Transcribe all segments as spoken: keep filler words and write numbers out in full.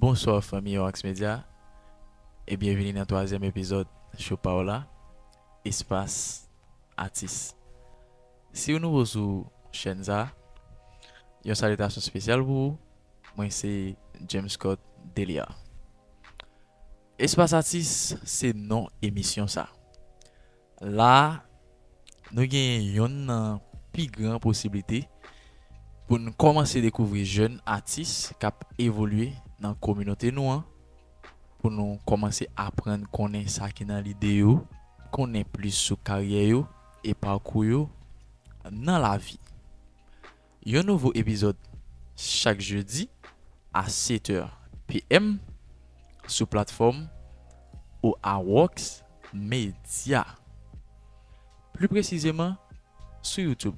Bonswa fanmi Orax Media e byenvini nan twazyèm epizòd show pa w la, Espas Atis. Si w nouvo sou chèn sa, yon salitasyon espesyal pou ou. Mwen se James Scott Delia. Espas Atis se non emisyon sa. La a, nou genyen yonn nan pi gran posiblite pou n kòmanse dekouvri jèn atis k ap evolye nan kominote nou an, pou nou kòmanse aprann konnen sa ki nan lide yo, konnen plis sou karyè yo e pakou yo nan lavi. Yon nouvo epizòd chak jedi a sèt è p m sou platfòm Orax Media. Pli presizeman, sou YouTube.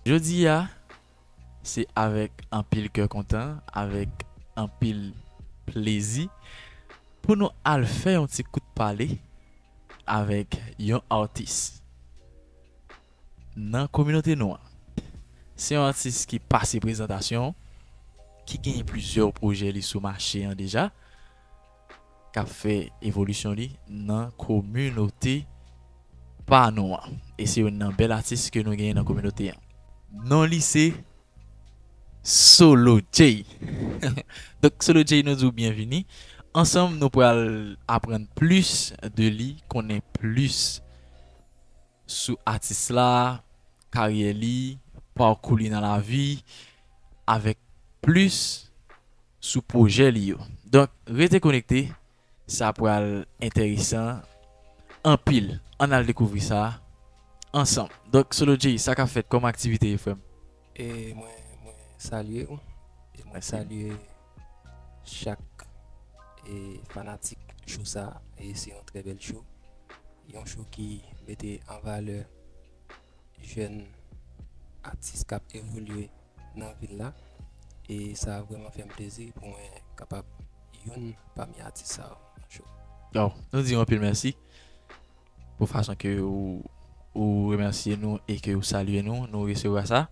Jodi a, se avèk anpil kè kontan, avèk anpil plezi, pou nou al fè yon ti kout pale avèk yon atis nan kominote nou an. Se yon atis ki pase prezantasyon, ki genyen plizyè pwojè li sou mache an deja, k ap fè evolisyon li nan kominote pa nou an. E se youn nan bèl atis ke nou genyen nan kominote an. Non li se Solo J. Donk, Solo J, nou di w byenvini. Ansanm, nou pral aprann plis de li, konnen plis sou atis la, karyè li, pakou li nan lavi, avèk plis sou pwojè li yo. Donk, rete konekte, sa pral enteresan anpil. Ann al dekouvri sa ansanm. Donk, Solo J, sa k ap fèt? Kòman aktivite yo, frè m? E mwen, mwen salye w. E mwen Mèsi. Salye chak e fanatik show sa. E se yon trè bèl show. Yon show ki mete an valè jèn atis k ap evolye nan vil la. E sa vrèman fè m plezi pou mwen kapab youn pami atis sa yo nan show. Waw, nou di w anpil mèsi pou fason ke ou, ou remèsye nou e ke ou salye nou, nou resevwa sa.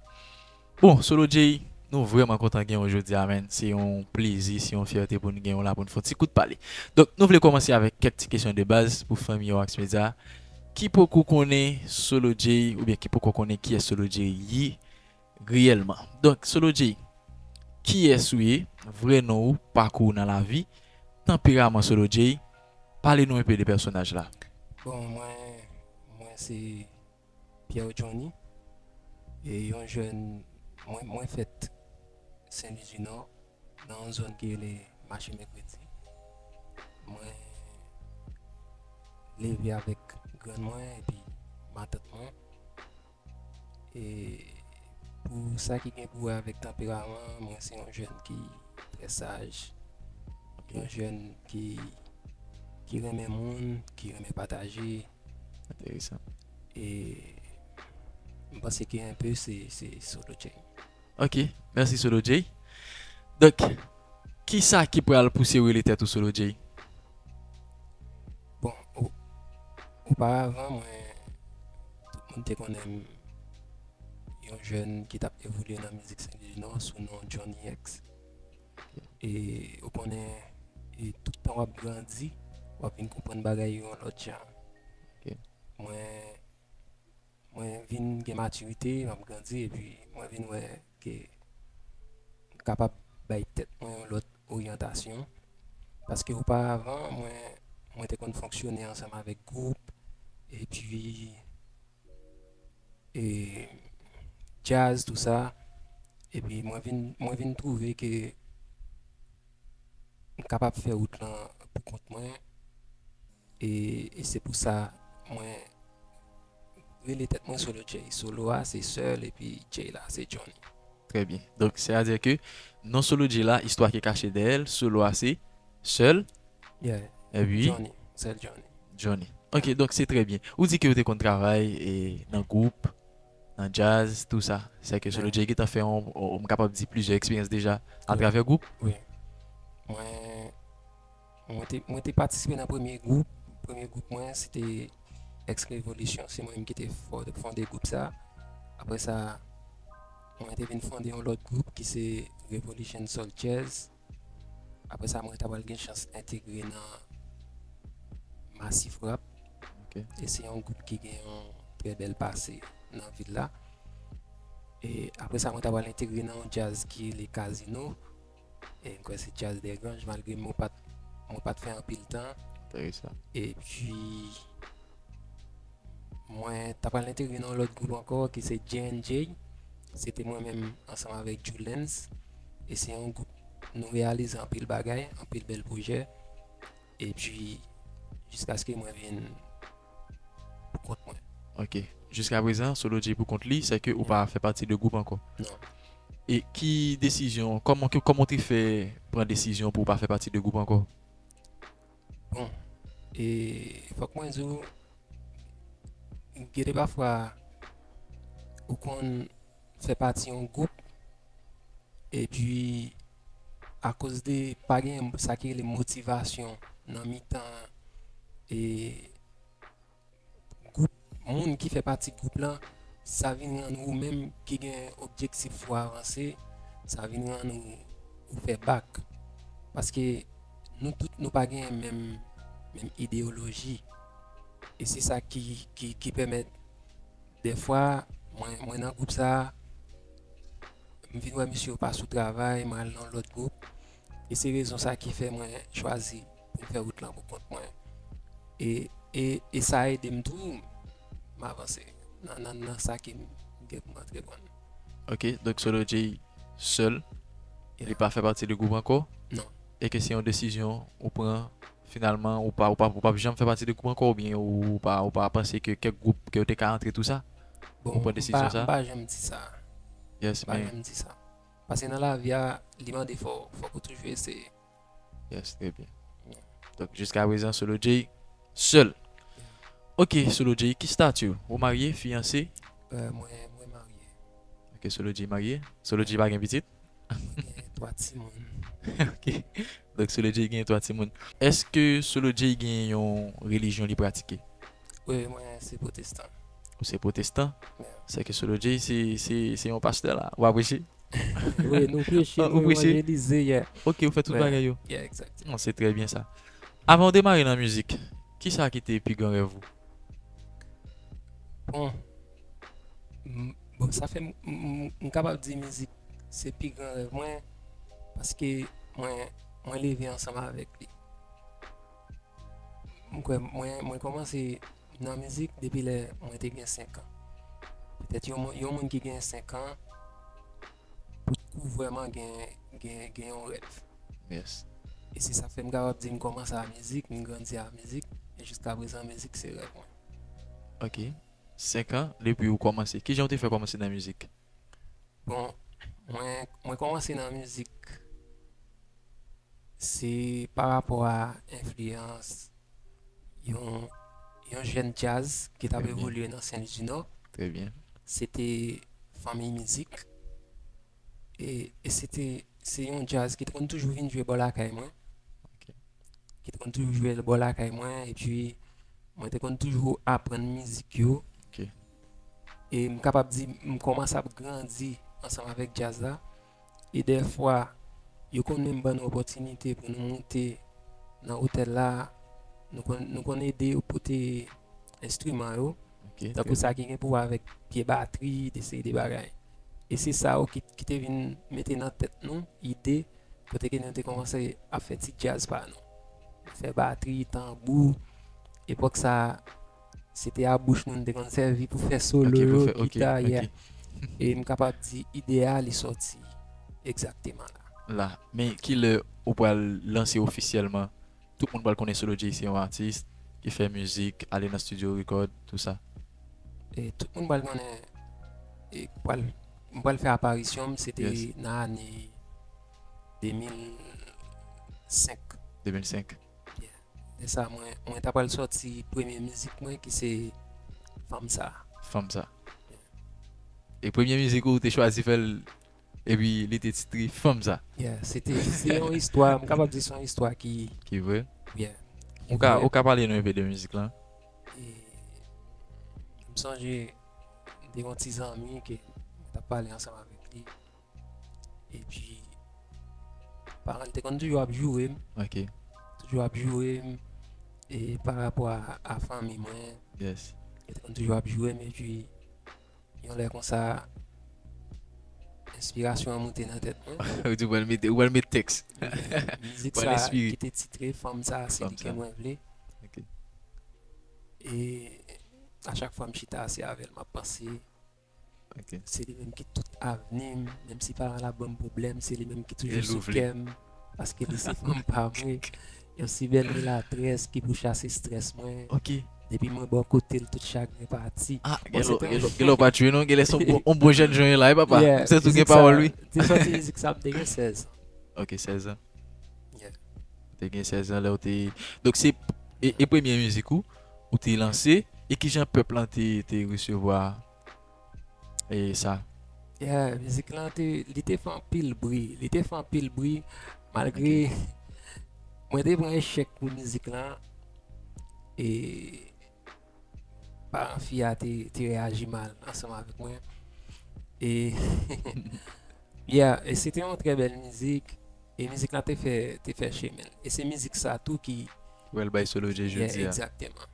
Bon, Solo J, nou vrèman kontan gen w jodi a, menn. Se yon plezi, se yon fyète pou n gen w la, pou n fè yon ti kout pale. Donk, nou vle kòmanse avèk kèk ti kesyon de baz pou fanmi Orax Media ki poko konnen Solo J, oubyen ki poko konnen kiyès Solo J ye reyèlman. Donk, Solo J, kiyès ou ye, vrè non ou, pakou w nan lavi, tanperaman Solo J, pale nou enpe de pèsonaj la. Bon, mwen, mwen se Pierre Johnny, e yon jèn, mwen, mwen fèt Sen Lwi di Nò, nan yon zòn ki rele Mache Mèkredi. Mwen leve avèk grann mwen epi matant mwen. E pou sa ki gen pou wè avèk tanperaman, mwen se yon jèn ki trè saj, Ok. Yon jèn ki, ki renmen moun, ki renmen pataje. Enteresan. E m panse ke enpe se, se Solo J. Ok, mèsi Solo J. Donk, kisa ki pral pouse w rele tèt ou Solo J? Bon, o-, oparavan, mwen, tout moun te konnen m yon jèn ki t ap evolye nan mizik Sen Lwi di Nò sou non Johnny X. E ou konnen, e tout tan w ap grandi, w ap vin konprann bagay yo yon lòt jan. Ok. Mwen, mwen vin gen matirite, m ap grandi, epi mwen vin wè ke m kapab bay tèt mwen yon lòt oryantasyon. Paske oparavan, mwen, mwen te konn fonksyone ansanm avèk gwoup, epi, e, djaz, tou sa. Epi mwen vin, mwen vin twouve ke m kapab fè wout lan pou kont mwen. E, e se pou sa mwen rele tèt mwen Solo J. Solo a se Sèl, epi J la se Johnny. Trè byen. Donk, sètadi ke non Solo J la, istwa ki kache dèyè l, Solo a se Sèl, Yeah. Epi Johnny, Sèl Johnny. Johnny. Ok, donk se trè byen. Ou di ke ou te konn travay e, nan gwoup, nan djaz, tou sa. Sèke Solo J gentan fè yon, yon, m kapab di plizyè eksperyans deja atravè gwoup. Wi. Mwen, mwen te, mwen te patisipe nan premye gwoup. Premye gwoup mwen, se te Ex Revolution. Se mwen menm ki te fò-, fonde gwoup sa. Apre sa, mwen te vin fonde yon lòt gwoup ki se Revolution Soul Jazz. Apre sa, mwen ta pral gen chans entegre nan Massif Rap. Ok. E se yon gwoup ki gen yon trè bèl pase nan vil la. E apre sa, mwen ta pral entegre nan yon djaz ki le Casino. E m kwè se djaz dè granj, malgre mwen pa t, mwen pa t fè anpil tan. Enteresan. Epi, mwen ta pral entegre nan yon lòt gwoup ankò ki se J and J. Se te mwen menm ansanm avèk Julens. E se yon gwoup nou reyalize anpil bagay, anpil bèl pwojè. Epi, jiskaske mwen vin pou kont mwen. Ok. Jiska prezan, Solo J pou kont li, se ke ou pa fè pati de gwoup ankò. Non. E ki desizyon, kòman, kòman w te fè pran desizyon pou w pa fè pati de gwoup ankò? Bon, e fòk mwen di w, gen de pafwa, ou konn fè pati yon gwoup, epi akoz de pa gen sa ki rele motivasyon nan mitan e gwoup, moun ki fè pati gwoup lan, sa vin rann ou menm ki gen objektif pou avanse, sa vin rann ou, ou fè bak. Paske nou tout nou pa gen menm, menm ideyoloji. E se sa ki, ki, ki pèmèt dèfwa mwen, mwen nan gwoup sa, m vin wè misye yo pa sou travay, mwen al nan lòt gwoup. E se rezon sa ki fè mwen chwazi pou m fè wout lan pou kont mwen. E, e, e sa ede m tou, m avanse nan, nan, nan sa ke m gen pou m antreprann. Ok, donk Solo J sèl, Yeah. li pa fè pati de gwoup ankò? Non. E ke se yon desizyon ou pran finalman, ou pa, ou pa, ou pa janm fè pati de gwoup ankò, oubyen ou pa, ou pa panse ke kèk gwoup ke w te ka antre tou sa? Bon, Ou pran desizyon sa? M pa janm di sa. Yes, M pa men janm di sa. Paske nan lavi a, li mande fò, fòk ou toujou eseye. Yes, trè byen. Donk, jiska prezan, Solo J sèl. Ok, Solo J, ki stati w? Ou marye, fiyanse? Euh, mwen, mwen marye. Ok, Solo J marye. Solo J pa gen pitit? Mwen gen twa timoun. Ok. Donk, Solo J gen twa timoun. Èske Solo J gen yon relijyon li pratike? Wi, mwen se pwotestan. Ou se pwotestan? Yeah. Se ke Solo J se, se, se yon pastè la. Ou pa preche? Wi, nou preche, Ah, ou nou preche? evanjelize, yeah. Ok, ou fè tout Yeah. bagay yo? Yeah, exactly. Non, se trè byen sa. Avan w demare nan mizik, ki sa ki te pi gran rèv ou? Bon, m- bon, sa fè m- m m kapab di mizik se pi gran rèv mwen, paske mwen, mwen leve ansanm avèk li. M kwè mwen, mwen kòmanse nan mizik depi lè mwen te gen senk an. Petèt yon, moun- yon moun ki gen senk an potko vrèman gen, gen, gen yon rèv. Yes. E se sa fè m kapab di m kòmanse a mizik, m grandi a mizik, e jiska prezan mizik se rèv mwen. Ok. Senk an depi ou kòmanse. Kijan ou te fè kòmanse nan mizik? Bon, mwen, mwen kòmanse nan mizik se pa rapò a enfliyans yon, yon jèn djaz ki t ap Trè byen. Evolye nan Sen Lwi di Nò. Trè byen. Se te Fanmi Mizik. E, e se te, se yon djaz ki te konn toujou vin jwe bò lakay mwen. Ok. Ki te konn toujou jwe bò lakay mwen, epi mwen te konn toujou aprann mizik yo. Ok. E m kapab di, m kòmanse ap grandi ansanm avèk djaz la. E dèfwa, yo konn menm ban nou opòtinite pou nou moute nan otèl la. Nou konn, nou konn ede yo pote enstriman yo. Ok. Tankou sa ki gen pou wè avèk pye batri, de seri de bagay. E se sa yo ki, ki te vin mete nan tèt nou ide, kote ke nou te kòmanse ap fè ti djaz pa nou. Fè batri, tanbou. Epòk sa, se te a bouch nou, nou te konn sèvi pou fè solo Ok, pou yo, fè, ok, gita, ok. Yeah. E m kapab di ide a li sòti egzakteman la. La. Men kilè ou pral lanse ofisyèlman? Tout moun pral konnen Solo J se yon atis ki fè mizik, ale nan studio record, tout sa. E tout moun pral konnen, e pral, m pral fè aparisyon m, se te Yes. Nan ane de mil senk. De mil senk. Lè sa, mwen, mwen ta pral sòti premye mizik mwen ki se Fanm Sa. Fanm Sa. E premye mizik ou te chwazi fè l, epi li te titre Fanm Sa. Yeah, se te, se yon istwa, m kapab di se yon istwa ki, Ki vre. Yeah. Ou ka, ou ka pale nou enpe de mizik lan? E m sonje, m te gen yon ti zanmi ke mwen t ap pale ansanm avèk li. Epi, Paran m te konn toujou ap joure m. Ok. Toujou ap joure m. E pa rapò a, a fanmi mwen, Yes. yo te konn toujou ap joure m. Epi, yon lè konsa, enspirasyon an moute nan tèt mwen. Ou di ou pral mete, ou pral met tèks. Mizik Pral sa enspire. Ki te titre Fanm sa, se Fanm li sa. Ke mwen vle. Ok. E a chak fwa m chita ase avè l, m ap panse, Ok. se li menm ki tout avni m, menm si paran l ap ban m pwoblèm, se li menm ki toujou E l ou sou vle. Kè m, paske li se fanm pa mwen. Yon si bèl milatrès ki pou chase strès mwen. Ok. Depi mwen bò kote l, tout chagren pati. Ah, Bon, se genlè, te- genlè, genlè w pa tchwe non, genlè se yon bon, yon bon jèn jan la, e papa. Yeah, Se tou gen mizik sa, pawòl, wi. Te sòti mizik sa, m te gen sèz. Ok, sèz an. Yeah. Te gen sèz an lè w te. Donk se e, e premye mizik ou, ou te lanse, e kijan pèp lan te, te resevwa e sa? Yeah, mizik lan te, li te fè anpil bri. Li te fè anpil bri, malgre mwen te pran echèk pou mizik lan. E paran fi a te, te reyaji mal ansanm avèk mwen. E, yeah, e se te yon trè bèl mizik. E mizik lan te fè, te fè chemen l. E se mizik sa tou ki Ou pral bay Solo J Yeah, jodi a. Egzakteman.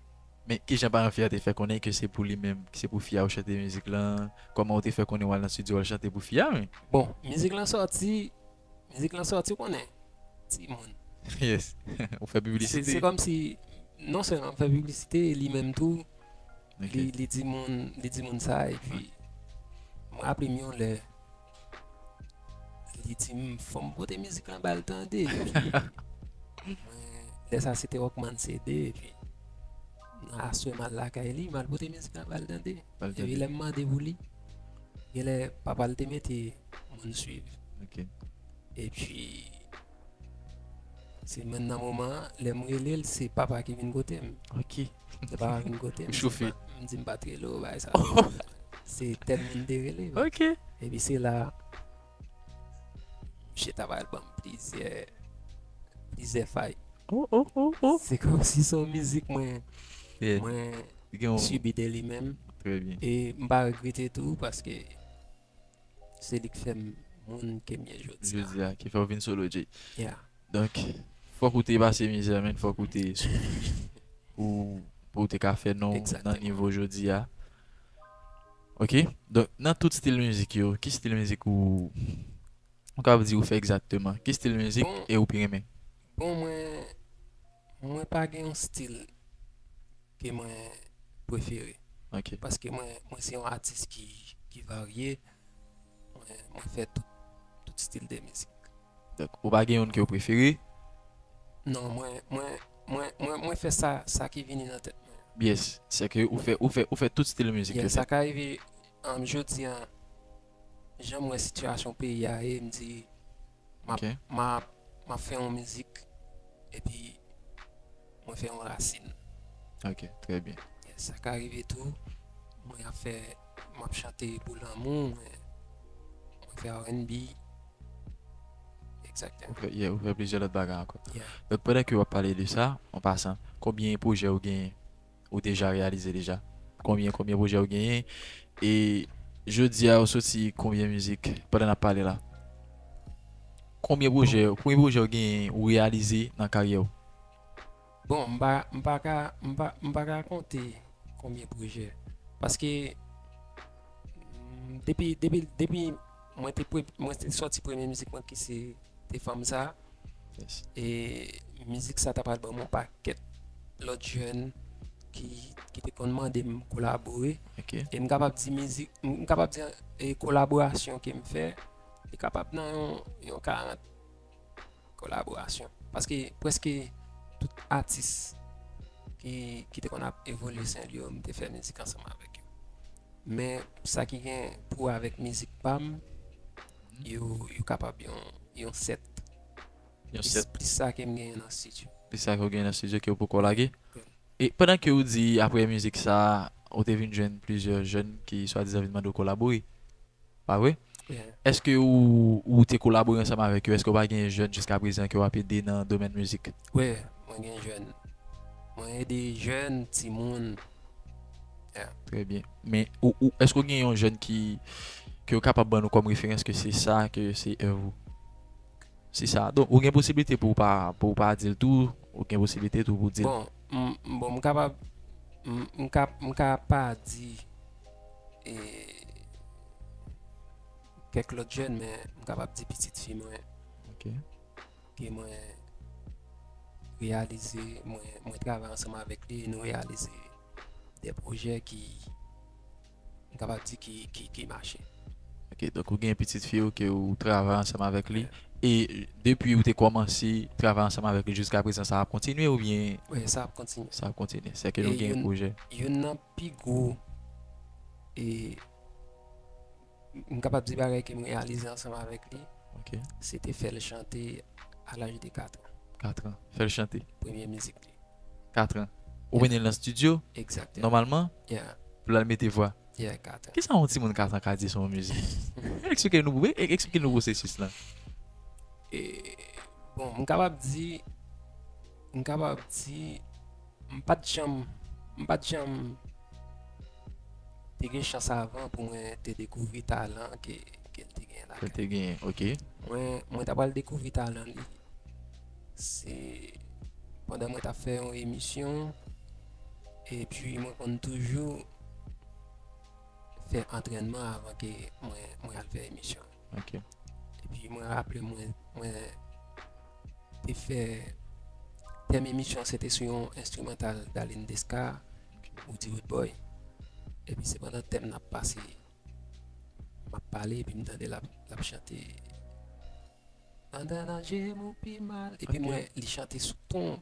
Men kijan paran fi a te fè konnen ke se pou li menm, ke se pou fi a ou chante mizik lan? Kòman ou te fè konnen w al nan estidyo w al chante pou fi a, men? Bon, mizik lan sòti, mizik lan sòti, ou konnen, timoun. Yes. Ou fè Se piblisite. Se kòmsi, non sèlman m fè piblisite, li menm tou, Ok. li, li di moun, li di moun sa, epi mwen raple m yon lè, li di m, "Fò m pote mizik lan ba l tande." Epi, mwen, lè sa se te Walkman C D, epi nan aswè m al lakay li, m al pote mizik lan ba l tande. Ba l Epi tande. Lè m mande pou li, genlè papa l te mete moun swiv. Ok. Epi, se mwen nan moman an, lè m rele l, se papa ki vin kote m. Ok. Se papa vin kote m. Ou chofe. M di m pa t rele w, bagay sa. Se tèl moun te rele. Ok. Epi se la, misye ta pral ban m plizyè, plizyè fay. Oh, oh, oh, oh. Se kòmsi se yon mizik mwen, Yeah. mwen Gen yon sibi de li menm. Trè byen. E m pa regrete tou, paske se li k fè m moun ke m ye jodi a. Jodi a, ki fè w vin Solo J. Yeah. Donk, fòk ou te pase mizè, men fòk ou te soufri pou, pou ou te ka fè non nan Egzakteman. Nivo jodi a. Ok? Donk, nan tout stil mizik yo, ki stil mizik ou, ou kapab di ou fè egzakteman? Ki stil mizik Bon. E ou pi renmen? Bon, mwen, mwen pa gen yon stil ke mwen prefere. Ok. Paske mwen, mwen se yon atis ki, ki varye. Mwen, mwen fè tout, tout stil de mizik. Donk, ou pa gen youn ke ou prefere? Non, mwen, mwen, mwen, mwen, mwen fè sa, sa ki vini nan tèt mwen. Yes. Se ke ou fè, ou fè, ou fè tout stil mizik Yeah, yo. Sa ka rive, um, jodi an, jan m wè sitiyasyon peyi a ye, m di, m ap, Ok. m ap, m ap fè yon mizik, epi mwen fè yon rasin. Ok, trè byen. Yeah, sa ka rive tou, mwen ap fè, m ap chante pou lanmou, mwen, mwen fè R and B. Egzakteman. Ou fè, yeah, ou fè plizyè lòt bagay ankò. Yeah. Donk, pandan ke w ap pale de sa, an pasan, konbyen pwojè ou genyen, ou deja reyalize deja? Konbyen, konbyen pwojè ou genyen? E jodi a, ou soti konbyen mizik pandan n ap pale la? Konbyen pwojè, konbyen pwojè ou genyen, ou reyalize nan karyè w? Bon, m pa, m pa ka, m pa, m pa ka konte konbyen pwojè. Paske, mm, depi, depi, depi mwen te pre-, mwen te sòti premye mizik mwen ki se te Fanm sa, Yes. e mizik sa ta pral ban m yon pakèt lòt jèn ki, ki te konn mande m kolabore. Ok. E m kapab di mizik, m kapab di, e, kolaborasyon ke m fè, li kapab nan yon, yon karant kolaborasyon. Paske prèske tout atis ki, ki te konn ap evolye Sen Lwi yo, m te fè mizik ansanm avèk yo. Men sa ki gen pou wè avèk mizik pa m, yo, yo kapab yon, yon sèt. Yon Plis, sèt. Plis sa ke m genyen nan estidyo. Plis sa ke w genyen nan estidyo ke w poko lage. E pandan ke ou di apre mizik sa, ou te vin jwenn plizyè jèn ki swadizan vin mande w kolabore. Pa vre? Yeah. Èske ou, ou te kolabore ansanm avèk yo? Èske w pa gen jèn jiska prezan ke w ap ede nan domèn mizik? Wi, mwen gen jèn. Mwen ede jèn, timoun. Trè byen. Men ou, ou, èske w gen yon jèn ki, ke w kapab ban nou kòm referans ke se sa, ke se èv ou? Se sa. Donk, ou gen posiblite pou w pa, pou w pa di l tou, ou gen posiblite tou pou w di l. Bon, m, m- bon, m kapab, m, m ka, m ka pa di e, kèk lòt jèn, men m kapab di pitit fi mwen Ok. ke mwen reyalize, mwen, mwen travay ansanm avèk li e nou reyalize de pwojè ki, m kapab di ki, ki, ki mache. Ok, donk ou gen pitit fi ou ke ou travay ansanm avèk li. E depi ou te kòmanse travay ansanm avèk li jiska prezan, sa ap kontinye oubyen Wi, sa ap kontinye. Sa ap kontinye? Sèke nou gen pwojè. Youn nan pi gwo e m kapab di bagay ke m reyalize ansanm avèk li, Ok. Se te fè l chante a laj de kat an. Kat an. Fè l chante. Premye mizik li. Kat an. Ou mennen l nan estidyo, Egzakteman. Nòmalman, Yeah, pou l al mete vwa. Yeah, kat an. Kisa yon timoun kat an ka di sou yon mizik? Eksplike nou, eksplike nou pwosesis la. E, bon, m kapab di, m kapab di, m pa t janm, m pa t janm te gen chans avan pou mwen te dekouvri talan ke, ke l te gen Ke l lakay. Te genyen, ok. Mwen, mwen ta pral dekouvri talan li. Se pandan mwen t ap fè yon emisyon, epi mwen konn toujou fè antrènman avan ke mwen, mwen al fè emisyon. Ok. Epi mwen raple mwen, mwen te fè tèm emisyon se te sou yon enstrimantal Darline Desca, Woody Roodboy. Epi se pandan tèm nan ap pase, m ap pale, epi m tande l ap, l ap chante. Andan nan je m ou pi mal. Epi Ok. Mwen, li chante sou ton,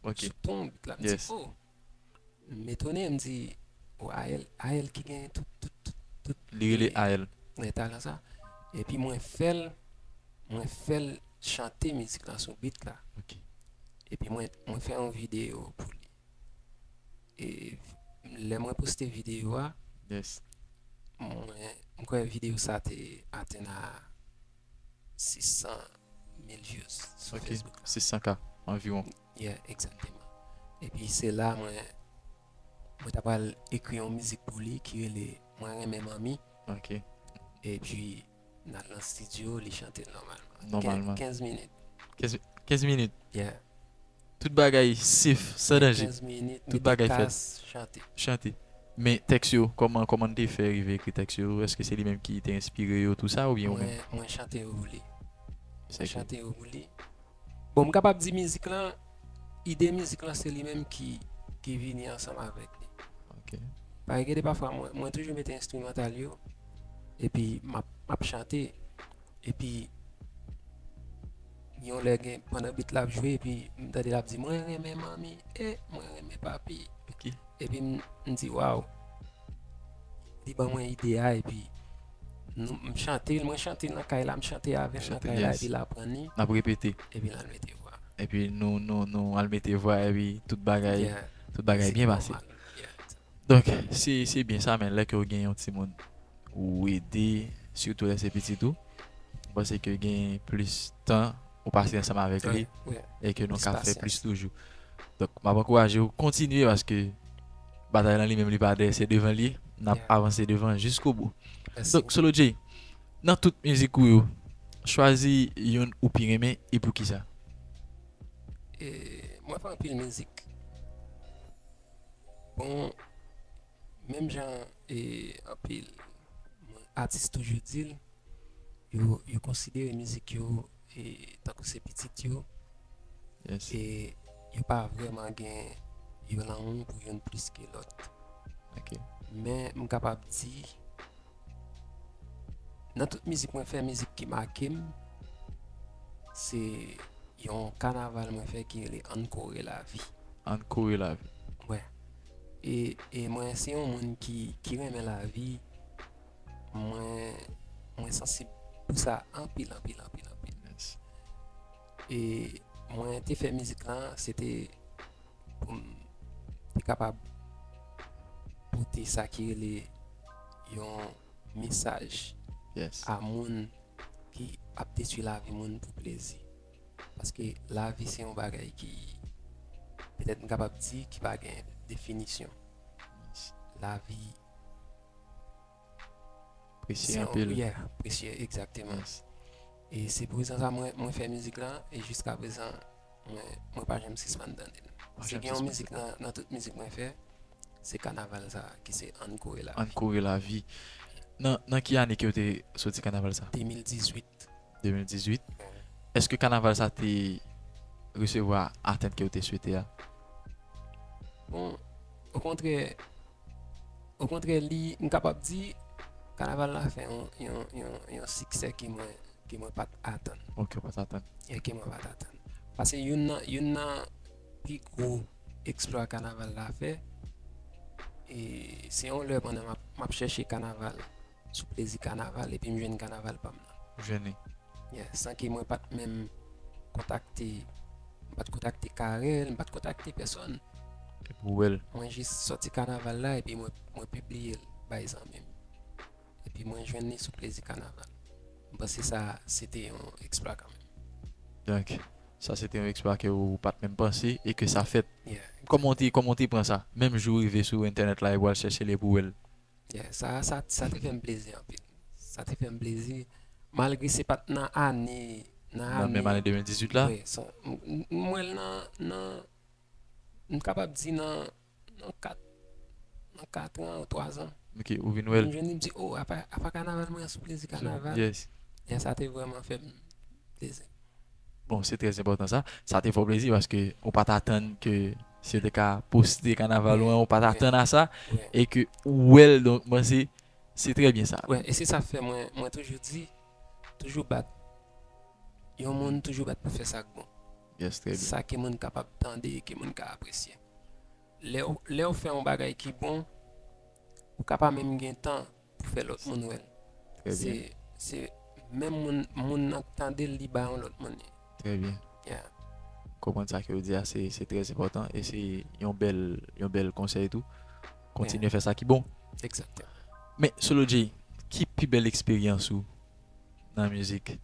Ok. sou ton bit la. M di, Yes. Oh! M etone, m di, oh, Ael, Ael ki gen tout, tout, tout, tout Li rele Ael. Gen talan sa. Epi mwen fè l, mwen fè l chante mizik la sou bit la. Ok. Epi mwen, mwen fè yon videyo pou li. E lè mwen poste videyo a, Yes. mwen, mwen kwè videyo sa te atenn a sis san mil views sou Ok. Facebook la. Sis san K anviwon. Yeah, egzakteman. Epi se la mwen, mwen ta pral ekri yon mizik pou li ki rele Mwen renmen manmi. Ok. Epi n al nan estidyo, li chante l nòmalman. Nòmalman. Kenz minit. Kenz minit. Yeah. Tout bagay safe, san danje. Kenz minit, Tout mete bagay fèt. Kas, chante. Chante. Men tèks yo, kòman, kòman n te fè rive ekri tèks yo? Èske se li menm ki te enspire yo, tou sa, oubyen ou menm? Mwen, mwen chante yo pou li. Se Mwen ki- chante yo pou li. Bon, m kapab di mizik lan, ide mizik lan se li menm ki, ki vini ansanm avèk li. Ok. Paske gen de pafwa, mwen, mwen toujou mete enstrimantal yo, epi m ap, m ap chante, epi yon lè gen, pandan bit la ap jwe, epi m tande l ap di, mwen renmen manmi, e mwen renmen papi. Ok. Epi m, m di, waw, li ban mwen ide a, epi nou, m chante l, mwen chante l nan kay la, m chante avè l nan Chante, kay la, yes. Epi l aprann li, N ap repete. Epi l al mete vwa. Epi nou, nou, nou al mete vwa, epi tout bagay, Yeah. tout bagay Se byen pase. Nòmal. Yeah. Donk, se, se byen sa, men lè ke w gen yon timoun, ou ede, sitou lè se pitit ou, m panse ke gen plis tan ou pase ansanm avèk li, Wi, wi. E ke nou Plis ka fè pasyans. Plis toujou. Donk, m ap ankouraje w kontinye paske batay lan li menm li pa dèyè, se devan li. N ap Yeah. Avanse devan jiskobou. Mèsi. Donk, Solo J, nan tout mizik ou yo, chwazi youn ou pi renmen e poukisa? E, mwen fè anpil mizik. Bon, menm jan e anpil atis toujou di l, yo, yo konsidere mizik yo e tankou se pitit yo, Yes. E yo pa vrèman gen yon lanmou pou youn plis ke lòt. Ok. Men m kapab di, nan tout mizik mwen fè, mizik ki make m, se yon kanaval mwen fè ki rele Ann Kore Lavi. Ann Kore Lavi. Wè. E, e mwen se yon moun ki, ki renmen lavi. Mwen, mwen sansib pou sa anpil, anpil, anpil, anpil. Yes. E mwen te fè mizik lan, se te pou m te kapab pote sa ki rele yon mesaj Yes. A moun ki ap detwi lavi moun pou plezi. Paske lavi se yon bagay ki, petèt m kapab di, ki pa gen definisyon. Yes. Lavi Presye se yon, anpil. Yeah, presye, egzakteman. Yes. E se pou rezon sa mwen, mwen fè mizik la, e jiska prezan, mwen, mwen pa janm sispann tande l. Si gen yon mizik nan, nan tout mizik mwen fè, se kanaval sa, ki se Ann Kouri Lavi. Ann Kouri Lavi. Nan, nan ki ane ke w te soti kanaval sa? De mil dizuit. De mil dizuit. Èske kanaval sa te resevwa atant ke w te swete a? Bon, okontrè, okontrè, li, m kapab di, kanaval la fè yon, yon, yon, yon siksè ke mwen, ke mwen pa t atann. Ok, w pa t atann. E ke mwen pa t atann. Paske youn nan, youn nan pi gwo eksplwa kanaval la fè, e se yon lè pandan m ap, m ap chèche kanaval, sou plezi kanaval, epi m jwenn kanaval pa m nan. Jwenn li. Yeah, san ke mwen pa t menm kontakte, m pa t kontakte Carel, m pa t kontakte pèsonn. Epi w wè l. Mwen jis sòti kanaval la, epi mwen, mwen pibliye l bay zanmi m. Epi mwen jwenn li sou plezi kanaval. M panse sa, se te yon eksplwa kanmenm. Donk, sa se te yon eksplwa ke ou pa t menm panse e ke sa fèt. Yeah, kòman w te, kòman w te pran sa? Menm jou w rive sou entènèt la epi w al chèche l epi w wè l. Yeah, sa, sa, sa te fè m plezi anpil. Sa te fè m plezi. Malgre se pa t nan ane, nan ane. Nan menm ane de mil dizuit la? Wi, m, m, m wè l nan, nan, m kapab di nan, nan kat, nan kat an ou twa zan. Ok, ou vin wè l. M jwenn li, m di, "Oh, apa, apa kanaval mwen an sou plezi kanaval." Yes. E sa te vrèman fè m plezi. Bon, se trè enpòtan sa. Sa te fè w plezi paske ou pa t atann ke si yo te ka poste kanaval ou an, ou pa t atann a sa. Wi. E ke ou wè l, donk, mwen, se, se trè byen sa. Wi, e se sa k fè mwen, mwen toujou di, toujou bat. Yon moun toujou bat pou fè sa k bon. Yes, trè byen. Sa ke moun kapab tande e ke moun ka apresye. Lè w, lè w fè yon bagay ki bon, ou ka pa menm gen tan pou fè lòt moun wè l. Trè byen. Se, se menm moun, moun nan k tande l, li ba yon lòt moun li. Trè byen. Yeah. Konprann sa ke w di a, se, se trè enpòtan e se yon bèl, yon bèl konsèy tou. Kontinye fè sa ki bon. Egzakteman. Men, Solo J, ki pi bèl eksperyans ou nan mizik?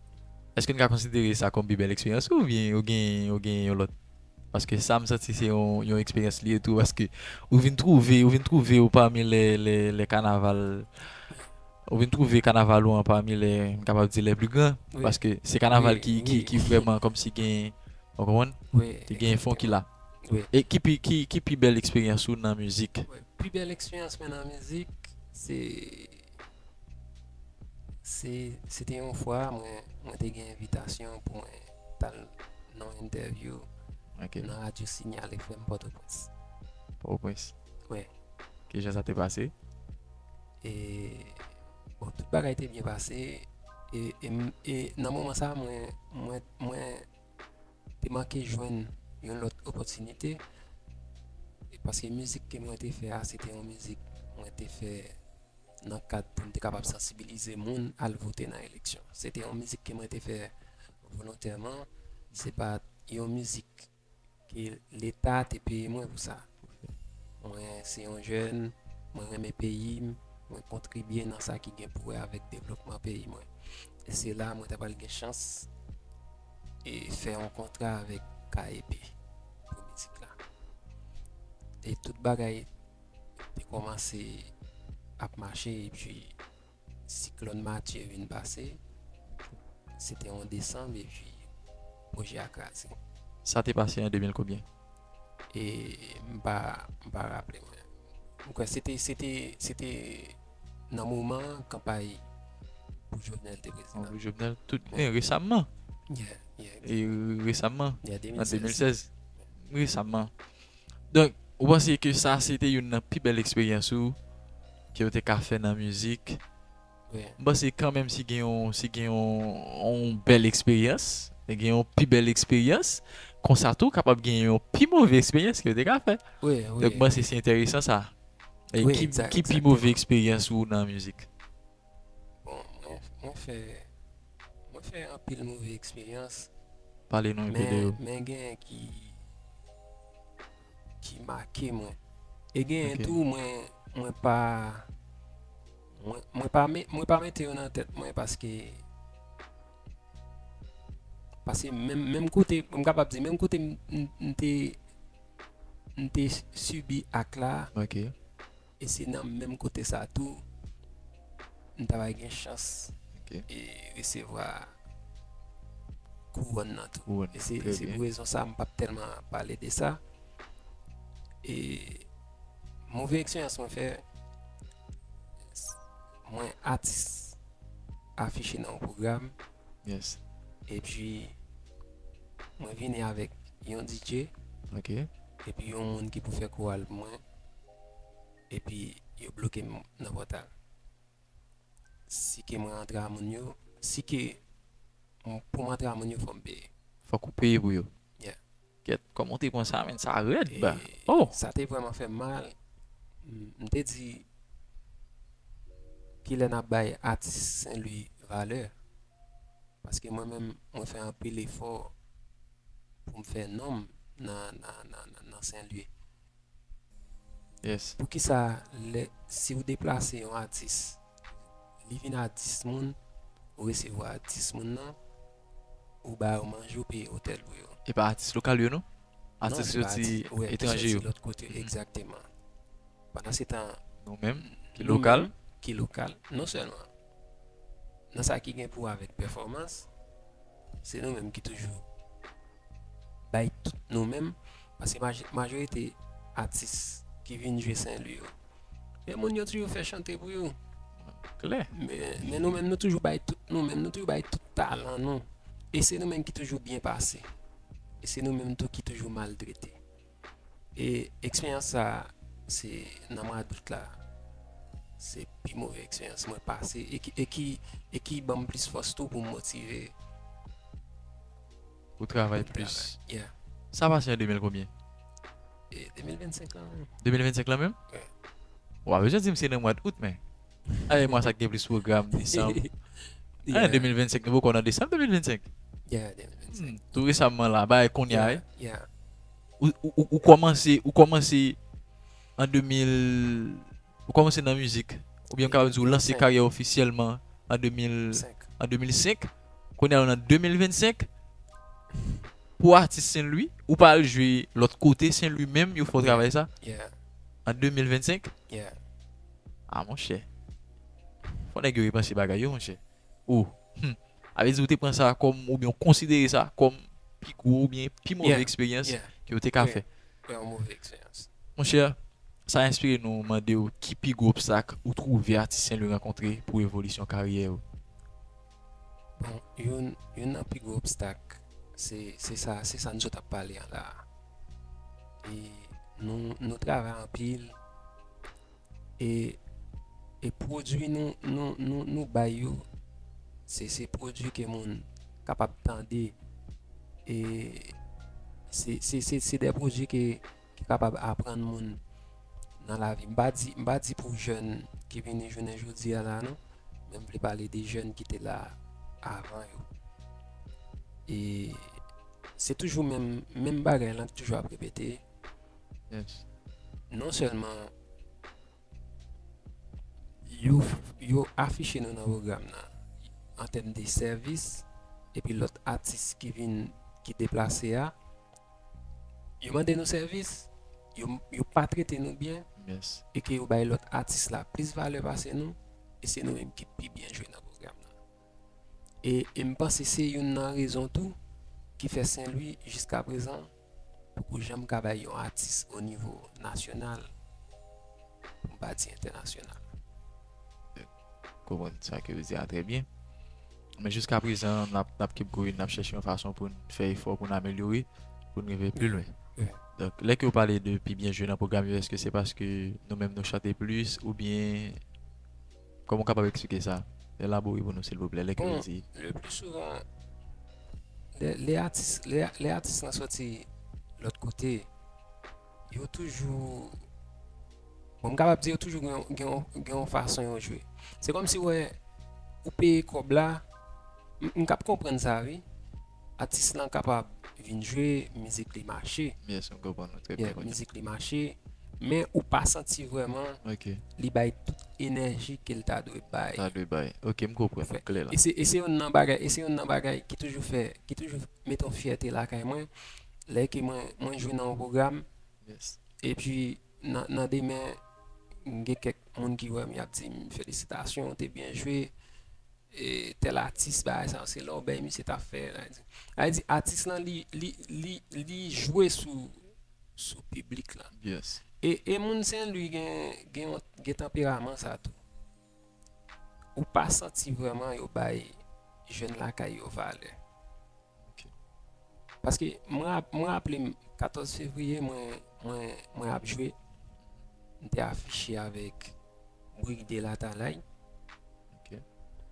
Èske n ka konsidere sa kòm pi bèl eksperyans ou oubyen ou gen, ou gen yon lòt? Paske sa m santi se yon, yon eksperyans li ye tou, paske ou vin twouve, ou vin twouve ou pami lè, lè, lè kanaval, ou vin twouve kanaval ou an pami lè, m kapab di lè pli gran, wi, paske se kanaval ki, ki, ki vrèman kòmsi gen, ou konprann? Wi, ki gen fon ki la. Wi. E ki pi, ki, ki pi bèl eksperyans ou nan mizik? Wi, pi bèl eksperyans mwen nan mizik, se Se, se te yon fwa, mwen, mwen te gen envitasyon pou mwen t al nan yon entèvyou nan radyo Signal F M Pòtoprens. Pòtoprens. Wi. Kijan sa te pase? E, bon, tout bagay te byen pase. E, e, m- e nan moman sa, mwen, mwen, mwen te manke jwenn yon lòt opòtinite. E paske mizik ke mwen te fè a, se te yon mizik mwen te fè nan kad pou m te kapab sansibilize moun al vote nan eleksyon. Se te yon mizik ke mwen te fè volontèman. Se pa yon mizik ke Leta te peye mwen pou sa. Mwen se yon jèn, mwen renmen peyi m, mwen kontribye nan sa ki gen pou wè avèk devlopman peyi mwen. E se la mwen ta pral gen chans e fè yon kontra avèk K E P pou mizik la. E tout bagay te kòmanse ap mache, epi siklòn Matye vin pase. Se te yon desanm, epi pwojè a kraze. Sa te pase an de mil konbyen? E m pa, m pa raple mwen. M kwè se te, se te, se te nan moman kanpay pou Jovenel te prezidan. Pou Jovenel, tout, e, resamman. Yeah, yeah. E resamman, yeah, an de mil sèz. De mil sèz. Resamman. Donk, ou panse ke sa se te youn nan pi bèl eksperyans ou ke w te ka fè nan mizik? Wi. M panse kanmenm si gen yon, si gen yon, yon bèl eksperyans, gen yon pi bèl eksperyans, konsa tou kapab gen yon pi move eksperyans ke w te ka fè. Wi, wi. Donk, m panse se enteresan sa. E ki, ki pi move eksperyans ou nan mizik? Bon, mwen, mwen fè, mwen fè anpil move eksperyans. Pale nou enpe de yo. Men, men genyen ki, ki make mwen. E genyen tou mwen, mwen pa, mwen, mwen pa me- mwen pa mete yo nan tèt mwen paske, paske menm, menm kote, m kapab di, menm kote m, m, m te, m te sibi ak la, e se nan menm kote sa tou, m ta pral gen chans e resevwa kouwòn nan tou. Kouwòn, e se, se pou rezon sa m p ap tèlman pale de sa. E move eksperyans mwen fè, mwen atis afiche nan yon pwogram. Yes. Epi mwen vini avèk yon D J. Ok. Epi yon moun ki pou fè koral pou mwen. Epi yo bloke m nan pòtal. Si ke mwen antre a moun yo, si ke m, pou m antre a moun yo, fò m peye. Fòk ou peye pou yo. Yeah. Kèt, kòman w te pran sa, menn? Sa rèd, ba. Oh! Sa te vrèman fè m mal. M, m te di, kilè n ap bay atis Sen Lwi valè? Paske mwen menm, mwen fè anpil efò pou m fè non m nan, nan, nan, nan, nan Sen Lwi. Yes. Poukisa lè, si w deplase yon atis, li vin a dis moun, ou resevwa dis moun nan, ou ba yo manje, ou peye otèl pou yo? E pa atis lokal yo, non? Atis ki soti etranje yo. Lòt kote, egzakteman. Pandan se tan, nou menm, ki lokal, ki lokal, non sèlman nan sa ki gen pou wè avèk pèfòmans, se nou menm ki toujou bay tout nou menm, paske maj-, majorite atis ki vin jwe Sen Lwi yo, men moun yo toujou fè chante pou yo. Klè. Men, men nou menm, nou toujou bay tout nou menm, nou toujou bay tout talan nou. E se nou menm ki toujou byen pase. E se nou menm tou ki toujou maltrete. E eksperyans sa, se nan mwa dout la, se pi move eksperyans mwen pase e ki, e ki, e ki ban m plis fòs tou pou m motive. Pou travay plis. Yeah. Sa pase an de mil konbyen? E de mil vennsenk lan menm. De mil vennsenk lan menm? Wi. W a bezwen di m se nan mwa out, men. Ay, mwa sa k gen plis pwogram, desanm. Ay, de mil vennsenk, nou poko nan desanm de mil vennsenk. Yeah, de mil vennsenk. Hmm, tou resaman la, bagay kounye a, wi. Yeah. Ou, ou, ou, ou kòmanse, ou kòmanse an de mil, ou kòmanse nan mizik, oubyen m kapab di ou lanse karyè ofisyèlman an de mil, an de mil senk. Kounye a, nou nan de mil vennsenk. Pou atis Sen Lwi, ou pa al jwe lòt kote, Sen Lwi menm, yo fè w travay sa? Yeah. An de mil vennsenk? Yeah. Ah, monchè. Fò nèg yo repanse bagay yo, monchè. Ou, hmm. A vle di ou te pran sa kòm, oubyen ou konsidere sa kòm pi gwo oubyen pi move eksperyans ke ou te ka fè. Yeah. Yon move eksperyans. Monchè, sa enspire nou mande w ki pi gwo obstak ou twouve atis Sen Lwi rankontre pou evolisyon karyè yo? Bon, youn, youn nan pi gwo obstak, se, se sa, se sa nou sot ap pale an la a. E nou, nou travay anpil. E, e pwodui nou, nou, nou, nou bay yo, se, se pwodui ke moun kapab tande. E se, se, se, se de pwodui ke, ki kapab aprann moun nan lavi. M pa di, m pa di pou jèn ki vini jounen jodi a la, non. Men m vle pale de jèn ki te la avan yo. E se toujou menm, menm bagay lan ki toujou ap repete. Yes. Non sèlman yo, yo afiche nou nan pwogram nan an tèm de sèvis, epi lòt atis ki vin, ki deplase a, yo mande nou sèvis, yo, yo pa trete nou byen, yes, e ke yo bay lòt atis la plis valè pase nou, e se nou menm ki pi byen jwe nan pwogram nan. E, e m panse se youn nan rezon tou ki fè Sen Lwi jiska prezan poko janm ka bay yon atis o nivo nasyonal, pou m pa di entènasyonal. Konprann sa ke w di a trè byen. Men jiska prezan, n ap, n ap keep going, n ap chèche yon fason pou n fè efò, pou n amelyore, pou n rive pi lwen. Wi. Donk, lè ke w pale de pi byen jwe nan pwogram yo, èske se paske nou menm nou chante plis, oubyen kòman w kapab eksplike sa? Elabore pou nou, silvouplè, lè ke w di. Bon, le pli souvan, lè, lè atis, lè, lè atis lan soti lòt kote, yo toujou, bon, m kapab di yo toujou gen, gen, gen yon fason yo jwe. Se kòmsi w wè, ou peye kòb la, m, m k ap konprann sa, wi. Atis lan kapab vin jwe, mizik li mache. Yes, m konprann ou trè byen. Yeah, mizik li mache, men ou pa santi vrèman li bay tout enèji ke l ta dwe bay. Ta dwe bay. Ok, m konprann, klè la. E se, e se youn nan bagay, e se youn nan bagay ki toujou fè, ki toujou mete yon fyète lakay mwen, lè ke mwen, mwen jwe nan yon pwogram, yes, epi nan, nan demen, m gen kèk moun ki wè m, y ap di m, felisitasyon, w te byen jwe. e, tèl atis, bagay sa, se lè w bay misye t ap fè. Sa vle di, sa vle di atis lan, li, li, li, li jwe sou, sou piblik lan. Yes. E, e moun Sen Lwi gen, gen, yon- gen tanperaman sa tou. Ou pa santi vrèman yo bay jèn lakay yo valè. Ok. Paske mwen rap- mwen raple m katòz fevriye, mwen, mwen, mwen ap jwe, m te afiche avèk Brig de Latalay. Ok.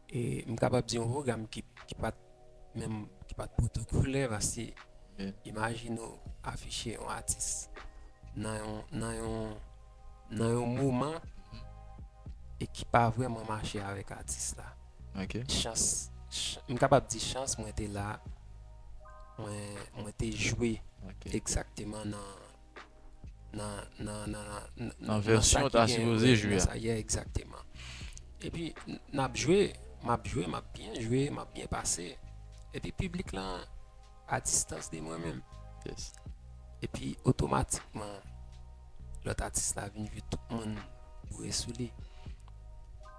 E m kapab di yon pwogram ki, ki pa t menm, ki pa t pwotokolè, paske Yeah. imajine w afiche yon atis nan yon, nan yon, nan yon moman e ki pa vrèman mache avèk atis la. Ok. Chans, ch- m kapab di chans mwen te la, mwen, mwen te jwe Ok. egzakteman nan, nan, nan, nan, nan, Nan vèsyon w ta sipoze jwe a. Yeah, egzakteman. Epi, n ap jwe, m ap jwe, m ap byen jwe, m ap byen pase. Epi, piblik lan a distans de mwen menm. Yes. Epi, otomatikman, lòt atis la vin jwe tout moun boure sou li.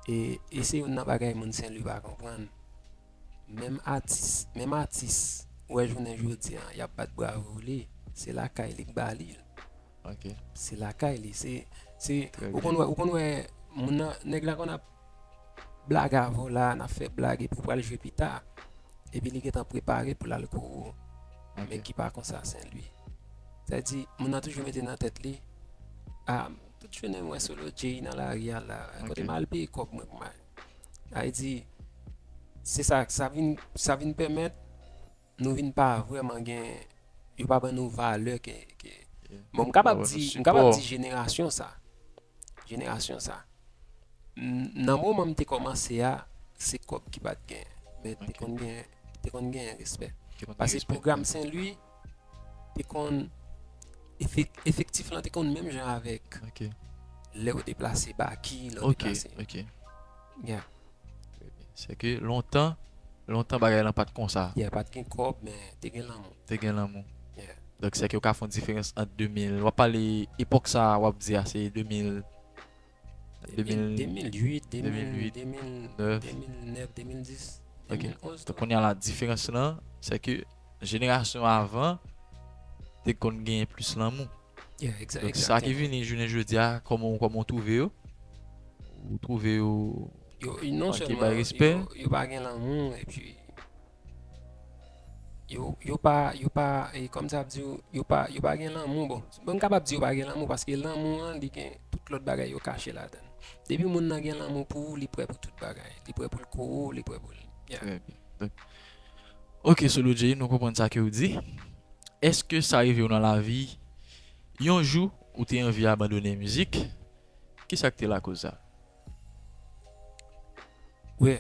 E, e se youn nan bagay moun Sen Lwi pa konprann. Menm atis, menm atis, ou wè jounen jodi a, y ap bat bravo li, se lakay li k ba li l. Ok. Se lakay li, se, se, Trè ou konn wè, ou konn wè, moun nan, nèg la konn ap blague avè w la, n ap fè blag epi w pral jwe pita. Epi li gentan prepare pou l al kouwou. Ok. Men ki pa konsa Sen Lwi. Sa vle di, moun nan toujou mete nan tèt li, a, tout jounen m wè Solo J nan lari a la, kote Ok. m al peye kòb mwen pou m al. Sa vle di, se sa, sa vin, sa vin pèmèt nou vin pa vrèman gen, yo pa ban nou valè ke, ke, Yeah. bon, m kapab Pa ban di, nou m kapab sipò. Di jenerasyon sa. Jenerasyon sa. M- Nan moman m te kòmanse a, se kòb ki pa t gen. Men te Ok. Konn gen, te konn gen respè. Te konn Paske respè. Pwogram Sen Lwi, te konn, efek- efektif lan te konn menm jan avèk Ok. lè w deplase Baki, lè w Ok, deplase. Ok. Yeah. Se ke lontan, lontan bagay lan pa t konsa. Yeah, pa t gen kòb, men te gen lanmou. Te gen lanmou. Yeah. Donk, se ke w ka fè yon diferans ant de mil, w ap pale epòk sa a, w ap di a, se de mil, de mil, de mil uit, de mil, de mil uit, de mil, nèf. de mil nèf, de mil dis, Ok. de mil onz Donk, tou. Kounye a la, diferans lan, se ke jenerasyon avan te konn genyen plis lanmou. Yeah, exa- Donk, sa ki egzakteman. Vini jounen jodi a, kòman, kòman w twouve yo? Ou twouve yo Yo, non Ok, sèlman bay respè. Yo, yo pa gen lanmou, epi yo, yo pa, yo pa, e kòm sa ap di, yo pa, yo pa gen lanmou. Bon, bon, m kapab di yo pa gen lanmou, paske lanmou an, li gen tout lòt bagay yo kache ladan l. Depi moun nan gen lanmou pou ou, li prè pou tout bagay. Li prè pou l kouwou, li prè pou l. Yeah. Trè byen. Donk, ok, Solo J, nou konprann sa ke w di. Èske sa rive w nan lavi, yon jou, ou te anvi abandone mizik? Kisa k te lakoz sa? Wi,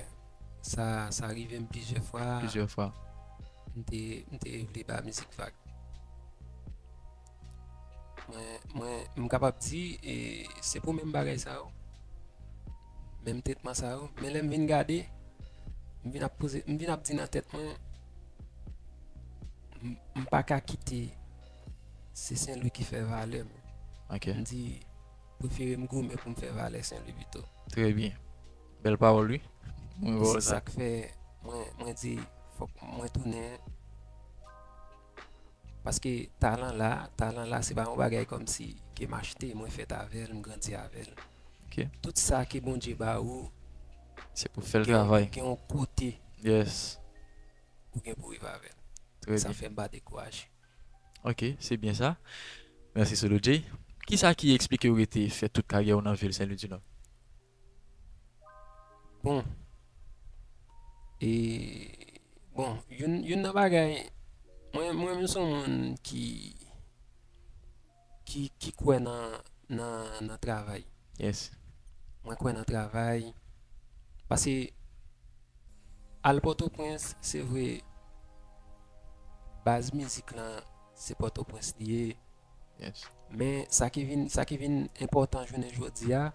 sa, sa rive m plizyè fwa. Plizyè fwa. M te, m te vle ba mizik vag. Mwen, mwen, m kapab di, e, se pou menm bagay sa yo. Menm tretman sa yo. Men lè m vin gade, m vin ap poze, m vin ap di nan tèt mwen, m, m pa ka kite se Sen Lwi ki fè valè m. Ok. M di, prefere m goumen pou m fè valè Sen Lwi pito. Trè byen. Bèl pawòl, wi. Mwen wè Se sa. Sa k fè mwen, mwen di, fòk mwen tounen. Paske talan la, talan la, se pa yon bagay kòmsi ke m achte, mwen fèt avè l, m grandi avè l. Ok. Tout sa ke Bondye ba ou, Se pou fè l gen, travay. Gen yon kote Yes. ou gen pou rive avè l. Trè Sa byen. Fè m pa dekouraje. Ok, se byen sa. Mèsi, Solo J. Kisa ki eksplike w rete fè tout karyè w nan vil Sen Lwi di Nò? Bon. E, bon, youn, youn nan bagay, mwen, mwen menm se yon moun ki, ki, ki kwè nan, nan, nan travay. Yes. Mwen kwè nan travay. Paske al Pòtoprens, se vre, baz mizik lan, se Pòtoprens li ye. Yes. Men sa ki vin, sa ki vin enpòtan jounen jodi a,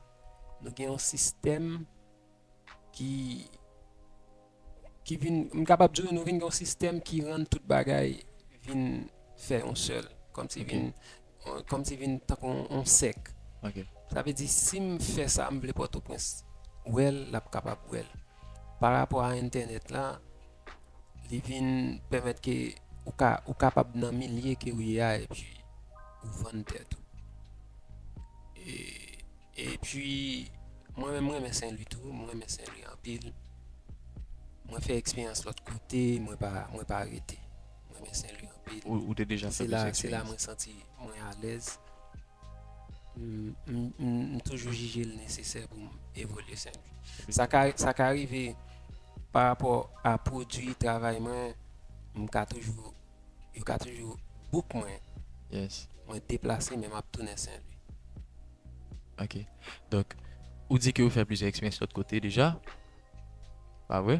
nou gen yon sistèm ki, ki vin, m kapab di w, nou vin gen yon sistèm ki rann tout bagay vin fè yon sèl. Kòmsi Ok. Vin, kòmsi vin tankou yon, yon sèk. Ok. Sa vle di, si m fè sa m vle Pòtoprens wè l, l ap kapab wè l. pa rapò a entènèt la, li vin pèmèt ke ou ka, ou kapab nan milye ke ou ye a, epi ou vann tèt ou. E, epi, mwen menm, mwen renmen Senlwi tou, mwen renmen Senlwi anpil. Mwen fè eksperyans lòt kote, mwen pa, mwen pa rete. Mwen renmen Senlwi anpil. Ou, ou te deja fè plis eksperyans. Se la, se la mwen santi mwen alèz. M, m, m, m toujou jije l nesesè pou m evolye Senlwi. Sa ka, sa ka rive pa rapò a pwodui travay mwen, m ka toujou, yo ka toujou book mwen. Yes. Mwen deplase, men m ap tounen Senlwi. Ok. Donk, ou di ke ou fè plizyè eksperyans lòt kote deja. Pa vre?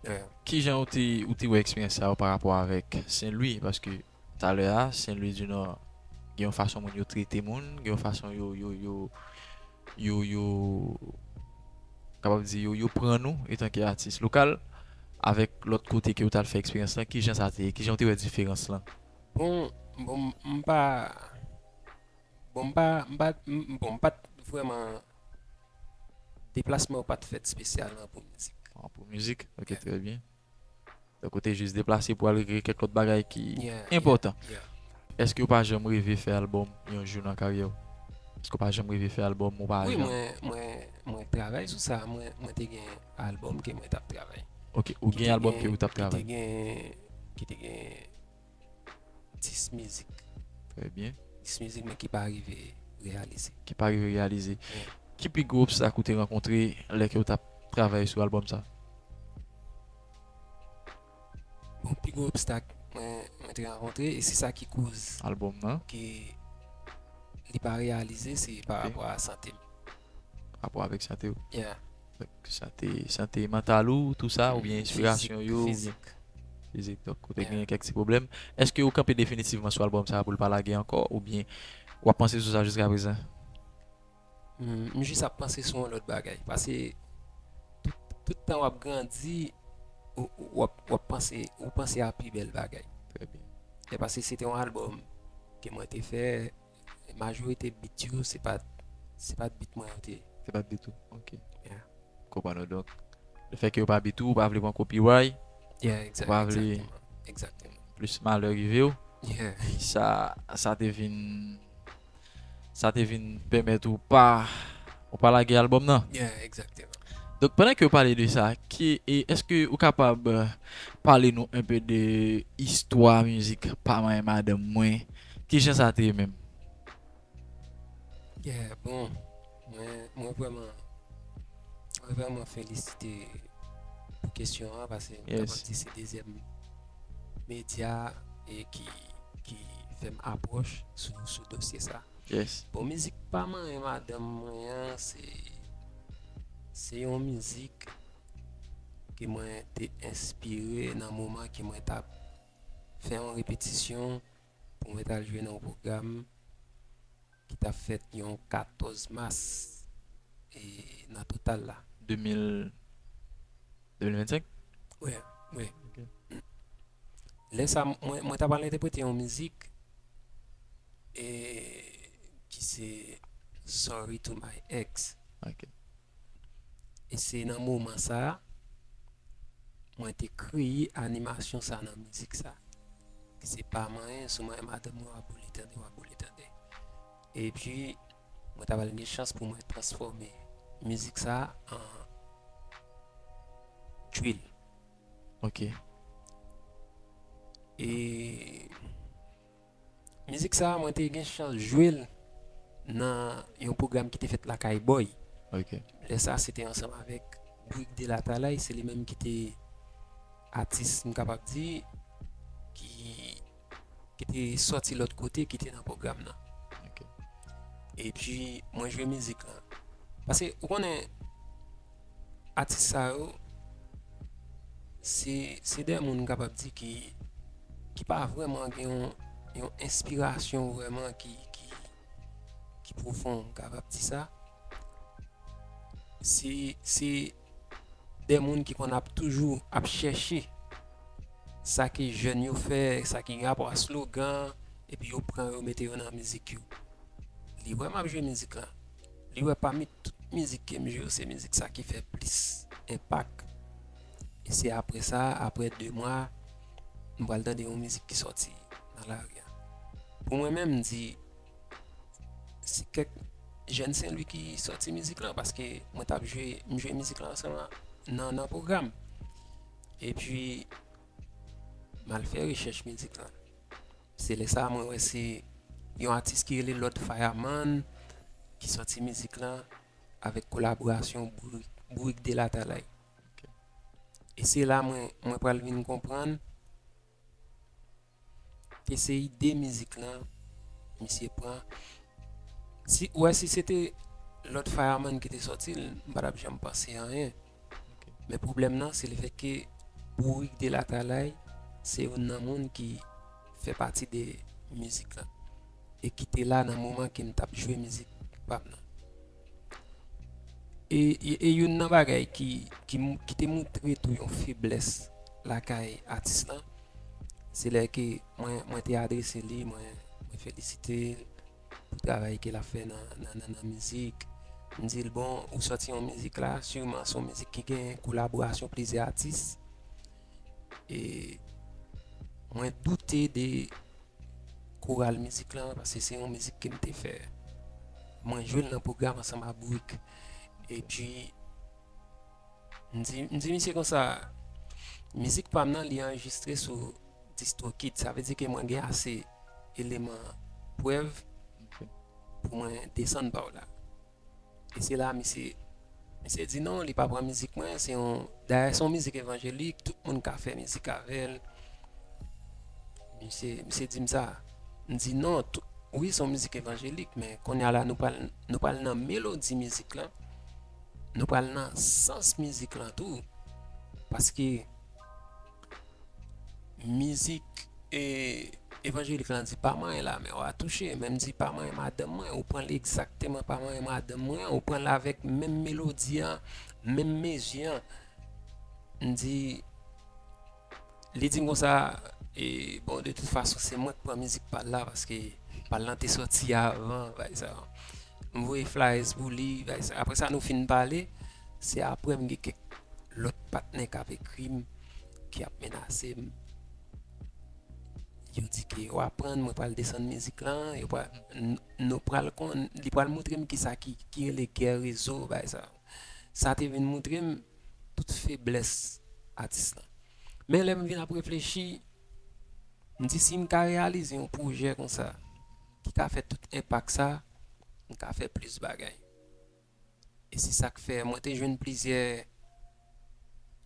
Yeah. Kijan ou te, ou te wè eksperyans sa yo pa rapò avèk Senlwi? Paske talè a, Senlwi di Nò, gen yon fason moun yo trete moun, gen yon fason yo, yo, yo, yo, yo, kapab di yo, yo pran nou etanke atis lokal, avèk lòt kote ke ou t al fè eksperyans lan, kijan sa te ye? Kijan ou te wè diferans lan? Bon, bon, m pa, bon, m pa, m pa, m, bon, m pa t vrèman, deplasman yo pa t fèt espesyalman pou mizik. Ah, pou mizik? Ok, yeah, trè byen. Donk, ou te jis deplase pou al regle kèk lòt bagay ki enpòtan. Yeah, yeah, yeah. Èske ou pa janm reve fè albòm yon jou nan karyè w? Èske ou pa janm reve fè albòm ou pa janm? Wi, mwen, mwen, mwen travay sou sa. Mwen, mwen te gen albòm ke mwen t ap travay. Ok, ou gen albòm ke ou t ap travay? Ki te gen, ki te gen dis mizik. Trè byen. Dis mizik, men ki pa rive reyalize. Ki pa rive reyalize. Wi. Ki pi gwo obstak ou te rankontre lè ke ou t ap travay sou albòm sa? Bon, pi gwo obstak mwen, mwen te rankontre, e se sa ki koz albòm nan, ke li pa reyalize, se pa rapò a sante m. Rapò avèk sante w? Yeah. Donk, sante, sante mantal ou, tou sa, oubyen enspirasyon yo, oubyen fizik. Fizik. Donk, ou te gen kèk ti pwoblèm. Èske ou kanpe definitivman sou albòm sa a pou l pa lage ankò, oubyen w ap panse sou sa jiska prezan? M, m jis ap panse sou yon lòt bagay. Paske tout, tout tan w ap grandi, ou, ou, w ap, w ap panse, ou panse a pi bèl bagay. Trè byen. E paske se te yon albòm ke mwen te fè, majorite beat yo, se pa, se pa beat mwen yo te ye. Se pa t beat ou? Ok. Yeah. Konprann ou. Donk, lefètke yo pa beat ou, ou pa vle pran copyright, yeah, ou pa vle, egzakteman, egzakteman, plis malè rive w. Yeah. Sa, sa te vin, sa te vin pèmèt ou pa, ou pa lage albòm nan. Yeah, egzakteman. Donk, pandan ke w pale de sa, ki, e, èske ou kapab, euh, pale nou enpe de istwa mizik Pa Manyen Madanm Mwen? Kijan sa te ye menm? Yeah, bon, mwen, mwen vrèman, mwen vrèman felisite pou kesyon an, paske m kapab di se dezyèm medya e ki, ki fè m apwòch sou, sou dosye sa. Yes. Bon, mizik Pa Manyen Madanm Mwen an, se, se yon mizik ke mwen te enspire nan moman ke mwen t ap fè yon repetisyon pou mwen t al jwe nan yon pwogram ki t ap fèt yon katòz mas, e, nan Total la. De mil, de mil vennsenk? Wi, wi. Ok. Lè sa, mwen, mwen t ap al entèprete yon mizik, e, ki se Sorry to My Ex. Ok. E se nan moman sa a, mwen te kreye animasyon sa nan mizik sa. Ki se Pa Manyen, si w manyen madanm mwen, w ap boule tande, w ap boule tande. Epi, mwen ta pral gen chans pou mwen transfòme mizik sa an drill. Ok. E mizik sa, mwen te gen chans jwe l nan yon pwogram ki te fèt lakay Boy. Ok. Lè sa, se te ansanm avèk Brig de Latalay, se li menm ki te atis, m kapab di, ki, ki te sòti lòt kote, ki te nan pwogram nan. Ok. Epi, mwen jwe mizik lan. Paske, ou konnen, atis sa yo, se, se de moun m kapab di ki, ki pa vrèman gen yon, yon enspirasyon vrèman ki, ki, ki pwofon, m kapab di sa. Se, se de moun ki konn ap toujou ap chèche sa ke jèn yo fè, sa ki gen rapò a slogan, epi yo pran yo mete yo nan mizik yo. Li wè m ap jwe mizik lan. Li wè pami tout mizik ke m jwe yo, se mizik sa ki fè plis enpak E se apre sa, apre de mwa, m pral tande yon mizik ki sòti nan lari a. Pou mwen menm, m di, se kèk jèn Sen Lwi ki sòti mizik lan, paske mwen t ap jwe, m jwe mizik lan ansanm nan, nan pwogram. Epi, m al fè rechèch mizik lan. Se lè sa a mwen wè se yon atis ki rele Lord Fireman ki sòti mizik lan avèk kolaborasyon Bourik, Bourik de Latalay. E se la mwen, mwen pral vin konprann ke se ide mizik lan misye pran. Si, ou wè, si se te Lord Fireman ki te sòti l, m pa t ap janm panse anyen. Men pwoblèm nan, se lefètke Bourik de Latalay se youn nan moun ki fè pati de mizik lan e ki te la nan moman ke m t ap jwe mizik pa m nan. E, e, e youn nan bagay ki, ki, m- ki te montre tou yon feblès lakay atis lan, se lè ke mwen, mwen te adrese li, mwen, mwen felisite l pou travay ke l ap fè nan, nan, nan, nan mizik. M di l, bon, ou sòti yon mizik la, siman se yon mizik ki gen kolaborasyon plizyè atis. E mwen doute de koral mizik lan, paske se yon mizik ke m te fè. Mwen jwe l nan pwogram ansanm ak Bourik. Epi, m di, m di misye konsa, mizik pa m nan, li anrejistre sou DistroKid. Sa vle di ke mwen gen ase eleman prèv pou mwen desann pa w la. E se la misye, misye di non, li pa pran mizik mwen, se yon, dayè se yon mizik evanjelik, tout moun ka fè mizik avè l. Misye, misye di m sa. M di non, tou- wi, se yon mizik evanjelik, men kounye a la nou pral, nou pral nan melodi mizik lan, nou pral nan sans mizik lan tou. Paske mizik e, evanjelik lan di pa manyen la, men w a touche, men m di pa manyen madanm mwen, ou pran li egzakteman pa manyen madanm mwen, ou pran l avèk menm melodi an, menm mezi an. M di, li di m konsa, e, bon, de tout fason, se mwen k pran mizik pa l la, paske pa l lan te sòti avan, bagay sa. M voye flyers pou li, bagay sa. Apre sa, nou fin pale, se apre m gen kèk lòt patnè k ap ekri m, ki ap menase m. Yo di ke yo aprann mwen pral desann mizik lan, yo pral, n- nou pral konn, li pral montre m kisa ki, ki rele gè rezo, bagay sa. Sa te vin montre m tout feblès atis lan. Men lè m vin ap reflechi, m di si m ka reyalize yon pwojè konsa, ki ka fè tout enpak sa, m ka fè plis bagay. E se sa k fè mwen te jwenn plizyè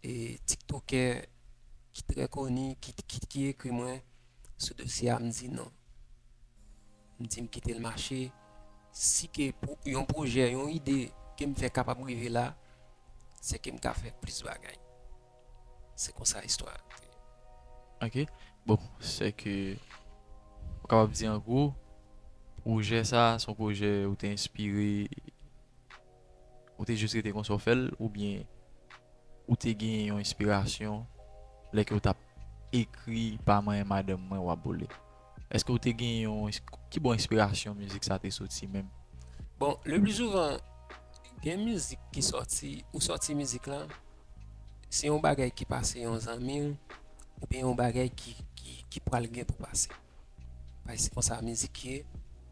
e, tiktokè ki trè koni, ki, ki, ki ekri mwen sou dosye a, m di non. M di m kite l mache. Si ke pou yon pwojè, yon ide ke m fè kapab rive la, se ke m ka fè plis bagay. Se konsa istwa a. Ok. Bon, se ke ou kapab di an gwo, pwojè sa, se yon pwojè ou te enspire, ou te jis rete konsa w fè l, oubyen ou te gen yon enspirasyon lè ke w t ap ekri pa manyen madanm mwen w ap boule? Èske w te gen yon, ki bò enspirasyon mizik sa te soti menm? Bon, le pli souvan, gen mizik ki sòti, ou sòti mizik lan, se yon bagay ki pase yon zanmi w, oubyen yon bagay ki, ki, ki pral gen pou pase. Paske se konsa mizik ye,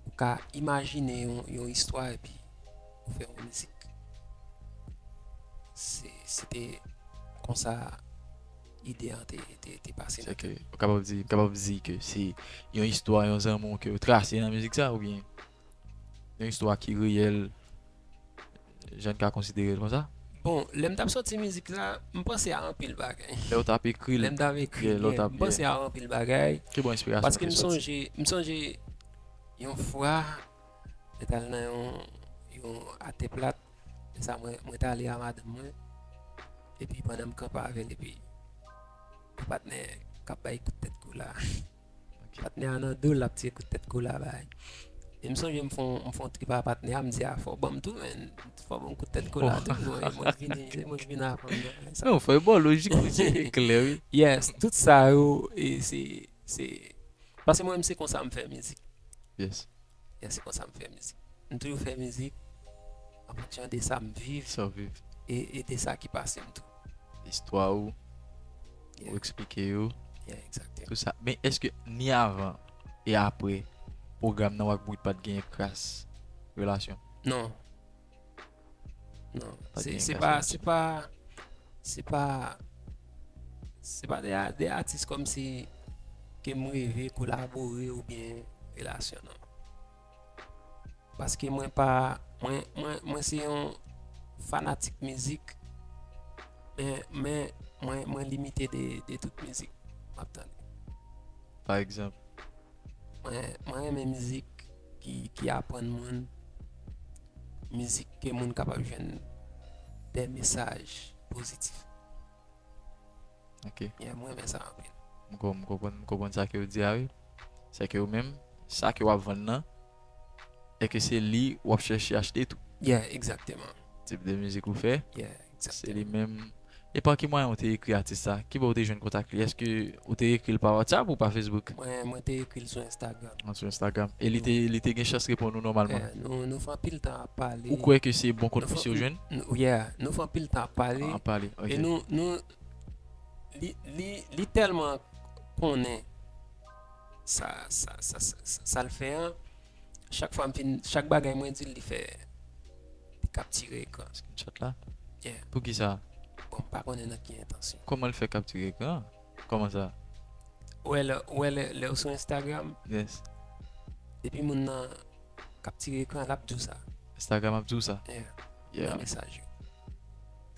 ou ka imajine yon, yon istwa epi ou fè yon mizik. Se, se te konsa ide an te, te, te pase. Se ke, ou kapab di, kapab di ke se yon istwa, yon zanmi w ke w trase nan mizik sa, oubyen yon istwa ki reyèl, jan n ka konsidere l konsa? Bon, lè m t ap sòti mizik la, m panse a anpil bagay. Lè w t ap ekri l? Lè m t ap ekri l, yeah, m panse a anpil bagay. Ki ba w enspirasyon? Paske m sonje, m sonje yon fwa, mwen t al nan yon, yon atè plat, lè sa mwen, mwen t ale a madanm mwen, epi pandan m kanpe avè l, epi yon patnè k ap bay kout tèt kola. Patnè a nan do l ap tire kout tèt kola bay. E m sonje m fè yon, m fè yon trip a patnè a, m di a fò w ban m tou, men, fò w ban m kout tèt kola tou, mwen, mwen k vini, se mwen k vin aprann bagay sa. Non, fò w ba w lojik misye e klè wi. Yes, tout sa yo, e se, se, paske mwen menm se konsa m fè mizik. Yes. Yes, se konsa m fè mizik. M toujou fè mizik an fonksyon de sa m viv. Sa w viv. E, e de sa ki pase m tou. Istwa ou. Ou eksplike yo, yeah, exactement, tout sa. Men èske ni avan e apre pwogram nan Rock Bout pa t genyen kras relasyon? Non. Non. Se pa, se pa, se pa, se pa de, de atis kòmsi ke m reve kolabore oubyen relasyon, non. Paske mwen pa, mwen, mwen, mwen se yon fanatik mizik, men, men mwen, mwen limite de, de tout mizik m ap tande. Pa egzanp? Mwen, mwen renmen mizik ki, ki aprann moun, mizik ke moun kapab jwenn de mesaj pozitif. Ok. Yeah, mwen renmen sa anpil. M ko-, m konprann, m konprann sa ke w di a, wi. Se ke ou menm, sa ke w ap vann nan, e ke se li w ap chèche achte tou. Yeah, egzakteman. Tip de mizik ou fè, yeah, se li menm. E pa ki mwayen ou te ekri atis sa? Ki bò ou te jwenn kontak li? Èske ou te ekri l pa WhatsApp ou pa Facebook? Mwen, mwen te ekri l sou Instagram. Ah, sou Instagram. E li te, li te gen chans reponn ou nòmalman? Eh, nou, nou fè anpil tan ap pale. Ou kwè ke se bon kont misye ou jwenn? Nou, yeah, nou fè anpil tan ap pale. Ah, ap pale, ok. E nou, nou, li, li, li tèlman konnen sa, sa, sa, sa, sa, sa l fè an, chak fwa m fin, chak bagay mwen di l, li fè, li kaptire ekran. Screenshot la? Yeah. Poukisa? Bon, m pa konnen nan ki entansyon. Kòman l fè kaptire ekran? Kòman sa? Ou wè lè, ou wè lè, lè w sou Instagram? Yes. Depi moun nan kaptire ekran, l ap di w sa. Instagram ap di w sa? Yeah. Yeah. Nan mesaj yo.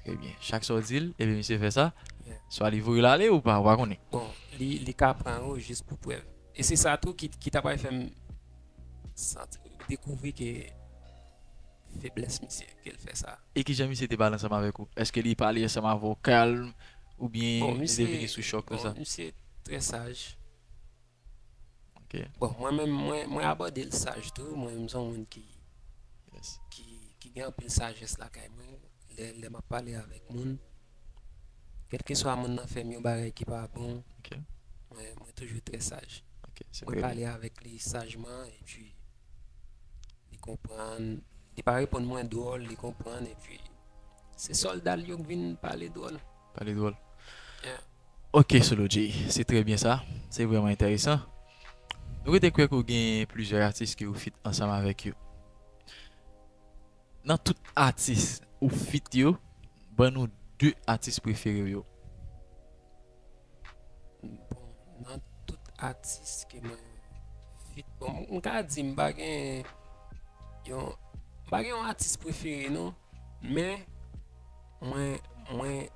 Trè byen. Chak sa w di l, epi misye fè sa, yeah, swa li voye l ale ou pa, ou pa konnen. Bon, li, li ka pran yo jis pou prèv. E se sa tou ki, ki ta pral fè m santi, dekouvri ke feblès misye, ke l fè sa. E kijan misye te pale ansanm avèk ou? Èske li pale ansanm avè w kalm, oubyen li te vini sou chòk konsa? Bon, misye trè saj. Ok. Bon, mwen menm, mwen, mwen abòde l saj tou. Mwen menm, m se yon moun ki, yes, ki, ki gen anpil sajès lakay mwen. Lè, lè m ap pale avèk moun, kèlkeswa moun nan fè m yon bagay ki pa bon, ok, mwen, mwen toujou trè saj. Ok, se trè byen. Mwen pale avèk li sajman, epi li konprann. Li pa reponn mwen dwòl, li konprann, epi se sòlda l yo k vin pale dwòl. Pale dwòl. Yeah. Ok, Solo J, se trè byen sa. Se vrèman enteresan. Nou rete kwè ke w gen plizyè atis ke w feat ansanm avèk yo. Nan tout atis ou feat yo, ban nou de atis prefere w yo. Bon, nan tout atis ke mwen feat, bon, m, m ka di m pa gen yon, m pa gen yon atis prefere non, men mwen, mwen,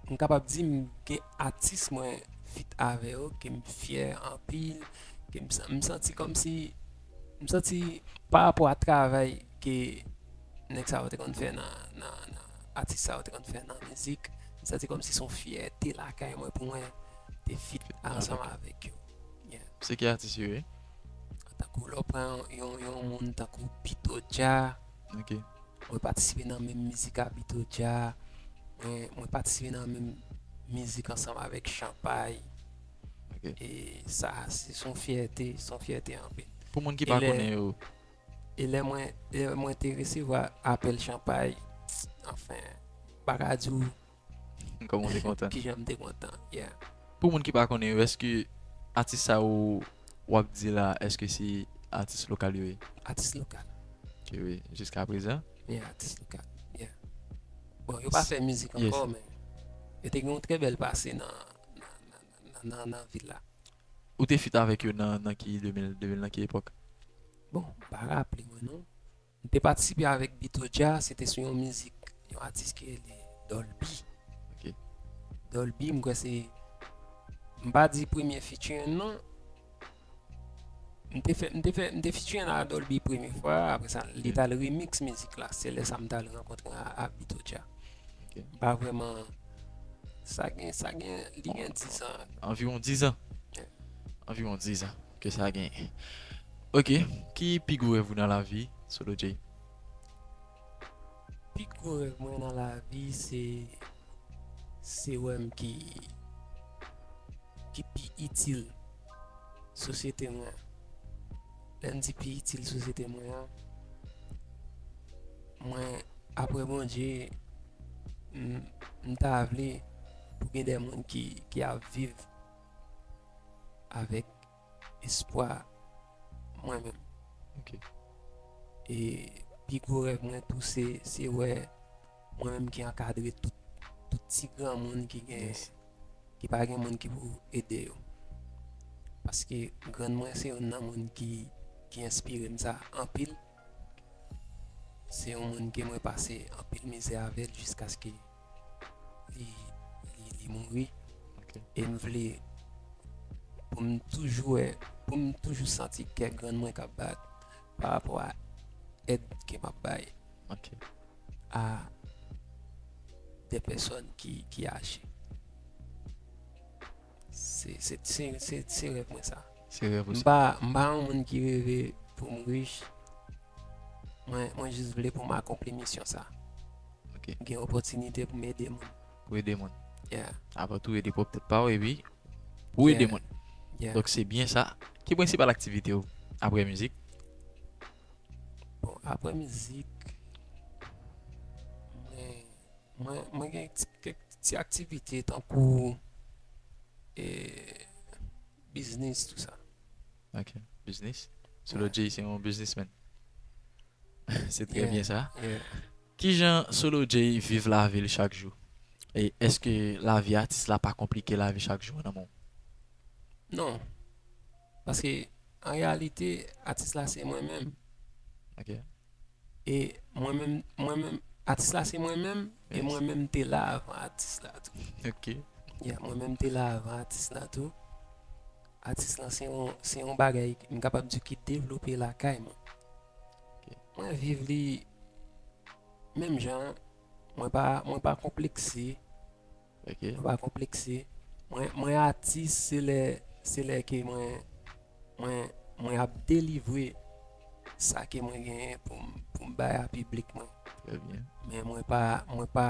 m kapab di m gen atis mwen feat avè yo ke m fyè anpil, ke m san-, m santi kòmsi, m santi pa rapò a travay ke nèg sa yo te konn fè nan, nan, nan, atis sa yo te konn fè nan mizik, m santi kòmsi se yon fyète lakay mwen pou mwen te feat ansanm avèk yo. Yeah. Se ki atis yo ye? Tankou lè w pran yon, yon, yon moun tankou Bito Dja. Ok. Mwen patisipe nan menm mizik a Bito Dja. Mwen, mwen patisipe nan menm mizik ansanm avèk Chanpay. Ok. E sa, se, se yon fyète, se yon fyète anpil. Pou moun ki pa konnen yo. E lè mwen, lè mwen te resevwa apèl Chanpay, anfen, m pa ka di w kòman w te kontan. Kijan m te kontan, yeah. Pou moun ki pa konnen yo, èske atis sa ou w ap di la, èske se atis lokal yo ye? Atis lokal. Ok, wi, jiska prezan? Yeah, atis lokal, yeah. Bon, yo pa fè mizik ankò, men yo te gen yon trè bèl pase nan, nan, nan, nan, nan, nan vil la. Ou te feat avèk yo nan, nan ki de mil, de mil nan ki epòk? Bon, m pa raple mwen non. M te patisipe avèk Bito Dja, se te sou yon mizik, yon atis ki rele Dolby. Ok. Dolby, m kwè se, m pa di premye featuring non. M te fè, m te fè, m te featuring a Dolby premye fwa, apre sa, li t al remix mizik la. Se lè sa m t al rankontre a, a Bito Dja. Ok. M pa vrèman, sa gen, sa gen, li gen dizan. Anviwon dizan. Yeah. Anviwon dizan ke sa genyen. Ok, ki pi gwo rèv ou nan lavi, Solo J? Pi gwo rèv mwen nan lavi, se, se wè m ki, ki pi itil sosyete mwen. Lè m di pi itil sosyete mwen an, mwen, apre Bondye, m, m ta vle pou gen de moun ki, ki ap viv avèk espwa mwen menm. Ok. E pi gwo rèv mwen tou se, se wè mwen menm ki ankadre tout, tout ti granmoun ki gen, Yes. ki pa gen moun ki pou ede yo. Paske grann mwen se youn nan moun ki, ki enspire m sa anpil. Se yon moun ke mwen pase anpil mizè avè l jiskaske li, li, li mouri. Ok. E m vle pou m toujou wè, pou m toujou santi kè grann mwen k ap bat pa rapò a èd ke m ap bay Ok. a de pèsòn ki, ki aje. Se, se, se, se, se rèv mwen sa. Se rèv ou M sa. pa, m pa yon moun ki reve pou m rich. Mwen, mwen jis vle pou m akonpli misyon sa. Ok. Gen opòtinite pou m ede moun. Pou ede moun. Yeah, Avan tou, ede pwòp tèt pa w epi pou ede Yeah. moun. yeah. Donk, se byen sa. Ki prensipal aktivite w apre mizik? Bon, apre mizik, mwen, mwen, mwen gen ti, kèk ti aktivite tankou e, biznis, tou sa. Ok. Biznis. Solo Yeah. J se yon biznismen. Se trè Yeah. byen sa. Yeah. Kijan Solo J viv lavi l chak jou? E èske lavi atis la pa konplike lavi chak jou nan men w? Non. Paske, an reyalite, atis la se mwen menm. Ok. E mwen menm, mwen menm, atis la se mwen menm, e Yes. mwen menm te la avan atis la tou. Ok. Yeah, mwen menm te la avan atis la tou. Atis lan se yon, se yon bagay, m kapab di ki devlope lakay mwen. Ok. Mwen viv li menm jan, mwen pa, mwen pa konplekse, Ok. mwen pa konplekse. Mwen, mwen atis, se lè, se lè ke mwen, mwen, mwen ap delivre sa ke mwen genyen pou m, pou m bay a piblik mwen. Trè byen. Men mwen pa, mwen pa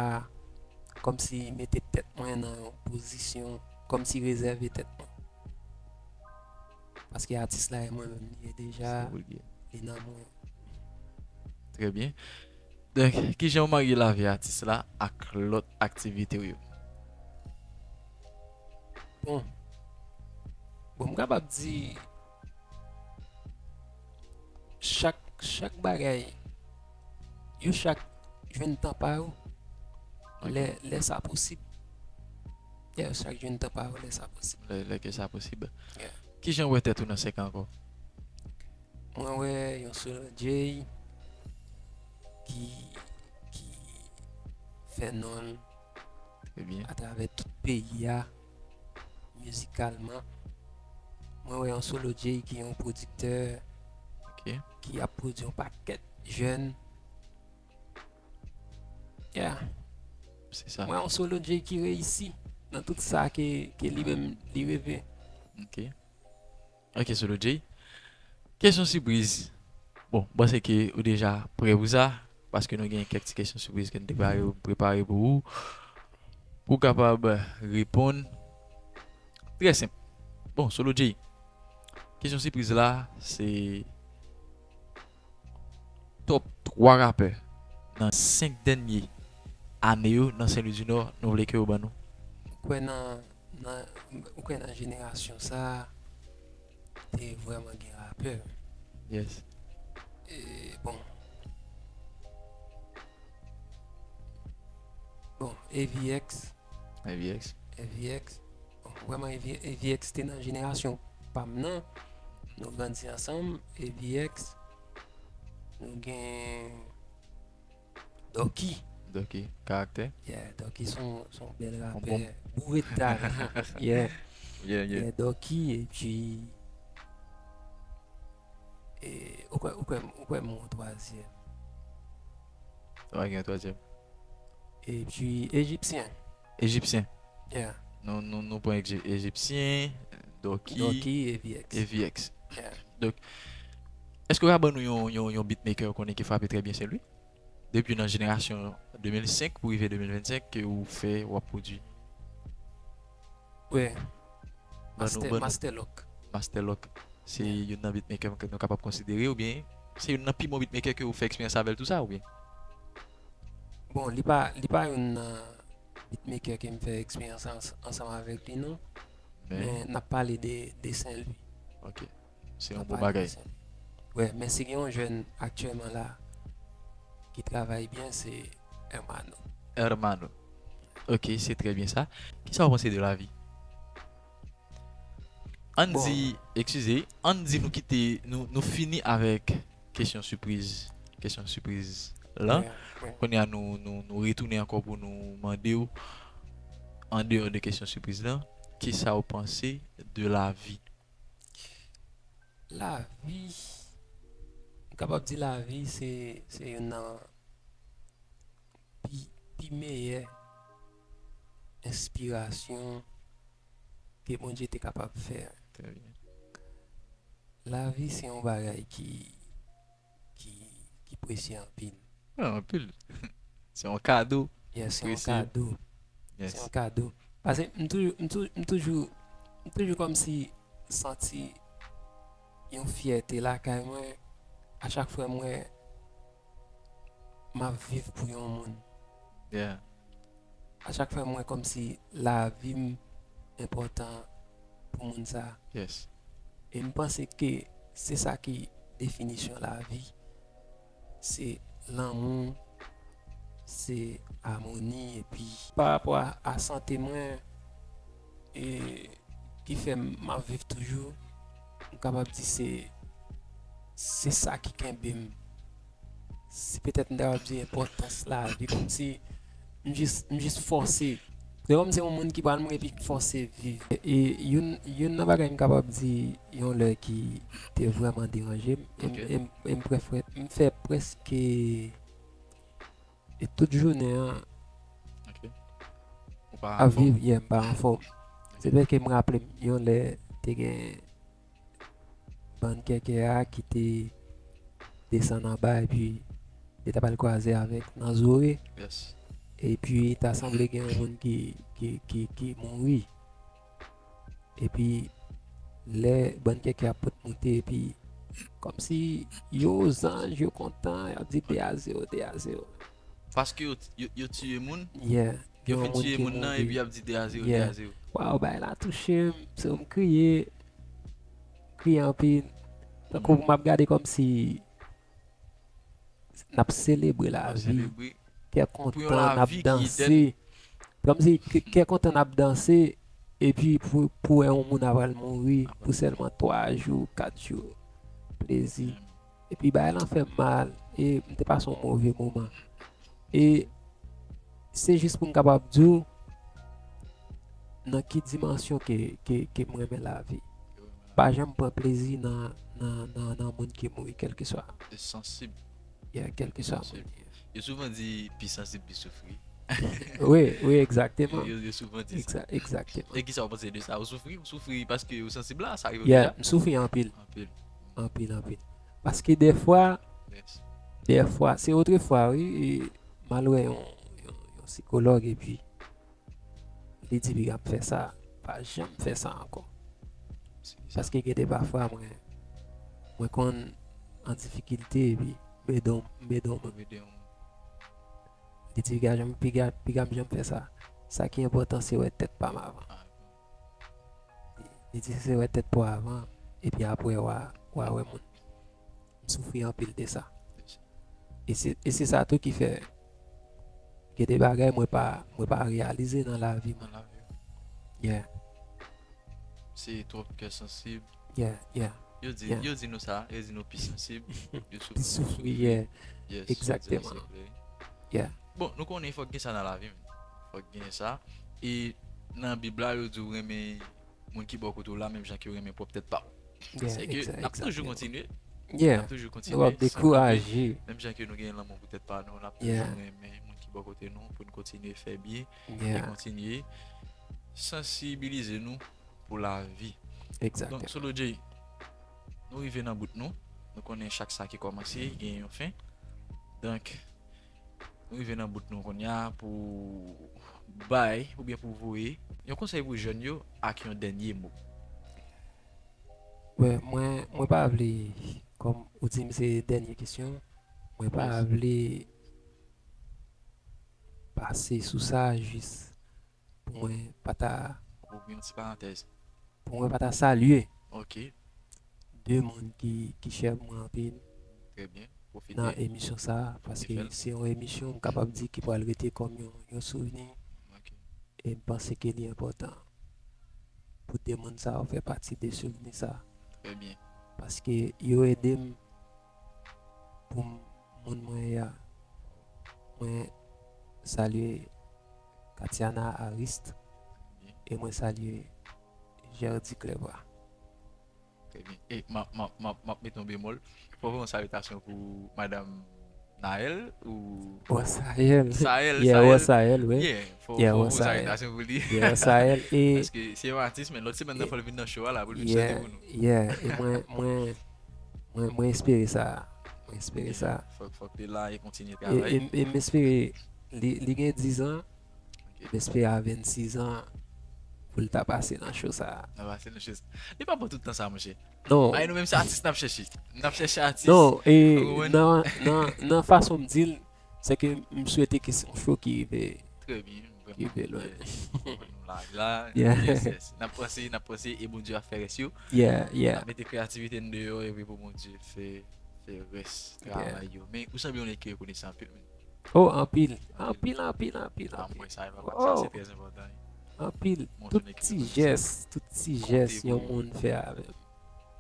kòmsi mete tèt mwen nan yon pozisyon, kòmsi rezève tèt mwen. Paske atis la e mwen menm li ye deja, Se pou l ye. Li nan mwen. Trè byen. Donk, kijan w marye lavi atis la ak lòt aktivite w yo? Bon. Bon, m kapab di chak, chak bagay, yo chak jwenn tan pa yo. Ok. Lè, lè sa posib. Yeah, yo chak jwenn tan pa yo, lè sa posib. Lè, lè ke sa posib. Yeah. Kijan w wè tèt ou nan senk an ankò? Mwen wè yon Solo J ki, ki fè non l Trè byen. atravè tout peyi a, mizikalman. Mwen wè yon Solo J ki yon pwodiktè Ok. ki ap pwodui yon pakèt jèn. Yeah. Se sa. Mwen yon Solo J ki reyisi nan tout sa ke, ke li menm li reve. Ok. Ok, Solo J. Kesyon sipriz. Bon, m panse ke ou deja prè pou sa, paske nou gen kèk ti kesyon sipriz ke nou te prepare, prepare pou ou, pou w kapab reponn. Trè senp. Bon, Solo J, kesyon sipriz la, se top twa rapè nan senk dènye ane yo nan Sen Lwi di Nò, nou vle ke w ban nou. Ou kwè nan, nan, ou kwè nan jenerasyon sa a, te vrèman gen rapè. Yes. E, bon. Bon, A V X. A V X. A V X. Bon, vrèman, A V, A V X te nan jenerasyon pa m nan. Nou grandi ansanm, A V X. Nou gen Dòki. Dòki, karaktè. Yeah, Dòki se yon, se yon bèl Yon rapè. bon. Boure tal. Yeah. Yeah, yeah. Yeah, Dòki, epi. E, ou kwè, ou kwè, ou kwè m yon twazyèm. Ou gen twazyèm. Epi, Ejipsyen. Ejipsyen. Yeah. Nou, nou, nou pran Eji-, Ejipsyen, Dòki, Dòki, A V X. A V X. Yeah. Donk, èske w ka ban nou yon, yon, yon beatmaker ou konnen ki frape trè byen Sen Lwi? Depi nan jenerasyon de mil senk pou rive de mil vennsenk ke ou fè, w ap pwodui. Wi. Ban nou, Master, ban nou. Master Lock. Master Lock. Se Yeah. Youn nan beatmaker ke nou kapab konsidere, oubyen se youn nan pi bon beatmaker ke ou fè eksperyans avè l tou sa, oubyen? Bon, li pa, li pa youn nan, beatmaker ke m fè eksperyans ans- ansanm avèk li non. Men n ap pale de, de Senlwi. Ok. Se yon bon bagay. Wè, men si gen yon jèn aktyèlman la ki travay byen, se Hermano. Hermano. Ok, se trè byen sa. Kisa w panse de lavi? Ann di, eskize, ann di nou kite, nou, nou fini avèk kesyon sipriz, kesyon sipriz la. Kounye a nou, nou, nou retounen ankò pou nou mande w, an deyò de kesyon sipriz la, kisa w panse de lavi? Lavi, m kapab di lavi se, se youn nan pi, pi meyè enspirasyon ke Bondye te kapab fè. Trè byen. Lavi se yon bagay ki, ki, ki presye anpil. Ah, anpil. Se yon kado. Yes, se yon kado. Yes. Se yon kado. Paske m toujou, m tou- m toujou, m toujou kòmsi santi yon fyète lakay mwen a chak fwa mwen m ap viv pou yon moun. Yeah. A chak fwa mwen kòmsi lavi m enpòtan pou moun sa. Yes. E m panse ke se sa ki definisyon lavi. Se lanmou, se amoni, epi pa rapò a, a sante mwen, e ki fè m ap viv toujou, m kapab di se, se sa ki kenbe m. Si petèt m ta kapab di enpòtans lavi, kòmsi m jis, m jis fòse. Se kòmsi yon moun ki pral mouri epi k fòse viv. E youn, youn nan bagay m kapab di yon lè ki te vrèman deranje m, e m, e m, e m prèfè, m fè prèske e tout jounen an ap viv, yeah, m pa anfòm. Se vre ke m raple m yon lè te gen bann kèkè a ki te desann anba epi li ta pral kwaze avèk nan Zore. Epi ta sanble gen yon moun ki, ki, ki, ki mouri. Epi lè bann kèkè ap pot moute epi kòmsi yo zanj, yo kontan, y ap di de a zewo, de a zewo. Paske yo, yo, yo tiye moun? Yeah. Yo fin tiye moun nan epi y ap di de a zewo, de a zewo. Waw, bagay la touche m, so m kriye, kriye anpil. Tankou m ap gade kòmsi n ap selebre lavi. Kè kontan n ap danse. Kòmsi kè kontan n ap danse, epi pou, pou wè yon moun ap pral mouri pou sèlman twa jou, kat jou. Plezi. Epi bagay lan fè m mal, e m te pase yon move moman. E se jis pou m kapab di w nan ki dimansyon ke, ke, ke m renmen lavi. Pa janm pran plezi nan, nan, nan, nan moun ki mouri, kèlkeswa. E sansib. Yeah, kèlkeswa moun li ye. Yo souvan di, pi sansib, pi soufri. Wi, wi, egzakteman. Yo, yo souvan di sa. Egza-, egzakteman. E kisa w panse de sa? Ou soufri? Ou soufri paske ou sansib la? Sa rive w deja? Yeah, m soufri anpil. Anpil. Anpil, anpil. Paske dèfwa, dèfwa, se otrefwa, wi, e m al wè yon, yon, yon sikològ epi li di piga m fè sa, pa janm fè sa ankò. Paske gen de pafwa mwen, mwen konn an difikilte epi m ede yon, m ede yon moun. Li di piga janm, piga, piga m janm fè sa. Sa ki enpòtan se wè tèt pa m avan. Li di se wè tèt pa w avan, epi apre w a, w a wè moun. M soufri anpil de sa. E se, e se sa tou ki fè gen de bagay mwen pa, mwen pa reyalize nan lavi mwen. Nan lavi w. Yeah. Se twòp kè sansib. Yeah, yeah. Yo di, yo di nou sa, yo di nou pi sansib, yo soufri, pi soufri, yeah. Yes, egzakteman. Yeah. Bon, nou konnen fòk gen sa nan lavi, men. Fòk gen sa. E nan Bib la, yo di w renmen moun ki bò kote w la, menm jan ke w renmen pwòp tèt pa w. Sèke n ap toujou kontinye. N ap toujou kontinye. Nou ap dekouraje. Menm jan ke nou gen lanmou pou tèt pa nou, n ap toujou renmen moun ki bò kote nou pou n kontinye fè byen e kontinye sansibilize nou pou lavi. Donk, Solo J, nou rive nan bout nou. Nou konnen chak sa ki kòmanse, gen yon fen. Donk, nou rive nan bout nou kounye a pou bay oubyen pou voye yon konsèy pou jèn yo ak yon dènye mo. Wè, mwen, mwen pa vle, kòm ou di m se dènye kesyon, mwen pa vle pase sou sa, jis pou mwen pa ta, Ouvri yon ti parantèz. Pou mwen pa ta salye Ok. De moun ki, ki chè pou mwen anpil. Trè byen. Pwofite. Nan emisyon sa, paske se yon emisyon m kapab di ki pral rete kòm yon, yon souvni. Ok. E m panse ke li enpòtan pou de moun sa yo fè pati de souvni sa. Trè byen. Paske yo ede m pou m moun mwen ye a. Mwen salye Katiana Arist e mwen salye Gerdy Clervois. Trè byen. E m ap, m ap, m ap, m ap mete yon bemòl. Fò w voye yon salitasyon pou madanm Naël ou Wè Sayèl. Sayèl, Yeah, Sayèl. Wè Sayèl, wi. Yeah, fò, Yeah, fò w wè voye yon Sayèl. Salitasyon pou li. Yeah, wè Sayèl. E Paske se yon atis, men lòt semèn nan fò l vin nan show a la pou l vin chante Yeah, pou nou. Yeah, e mwen, mwen, mwen, mwen espere sa. Mwen espere sa. Fòk, fòk li la e kontinye E, travay. e, e m espere li, li gen diz an, M espere a vennsis an pou l ta pase nan show sa a. Nan pase nan show sa. Li pa pran tout tan sa, monchè. Non. Ay, nou menm se atis n ap chèche. N ap chèche atis. Non, e nan, nan, nan fason m di l, se ke m swete ke se yon show ki rive, Trè byen. Ki rive lwen. Nou la, la. Yeah. Yes, yes. N ap panse, n ap panse e Bondye ap fè rès yo. Yeah, yeah. N ap mete kreyativite n deyò epi pou Bondye fè, fè rès travay yo. Men ou sanble yon nèg ki rekonesan anpil, men. Oh, anpil. Anpil, anpil, anpil, anpil. Anpil. Sa, sa, sa se trè enpòtan. Anpil. Tout ti jès, tout ti jès yon moun fè avè m.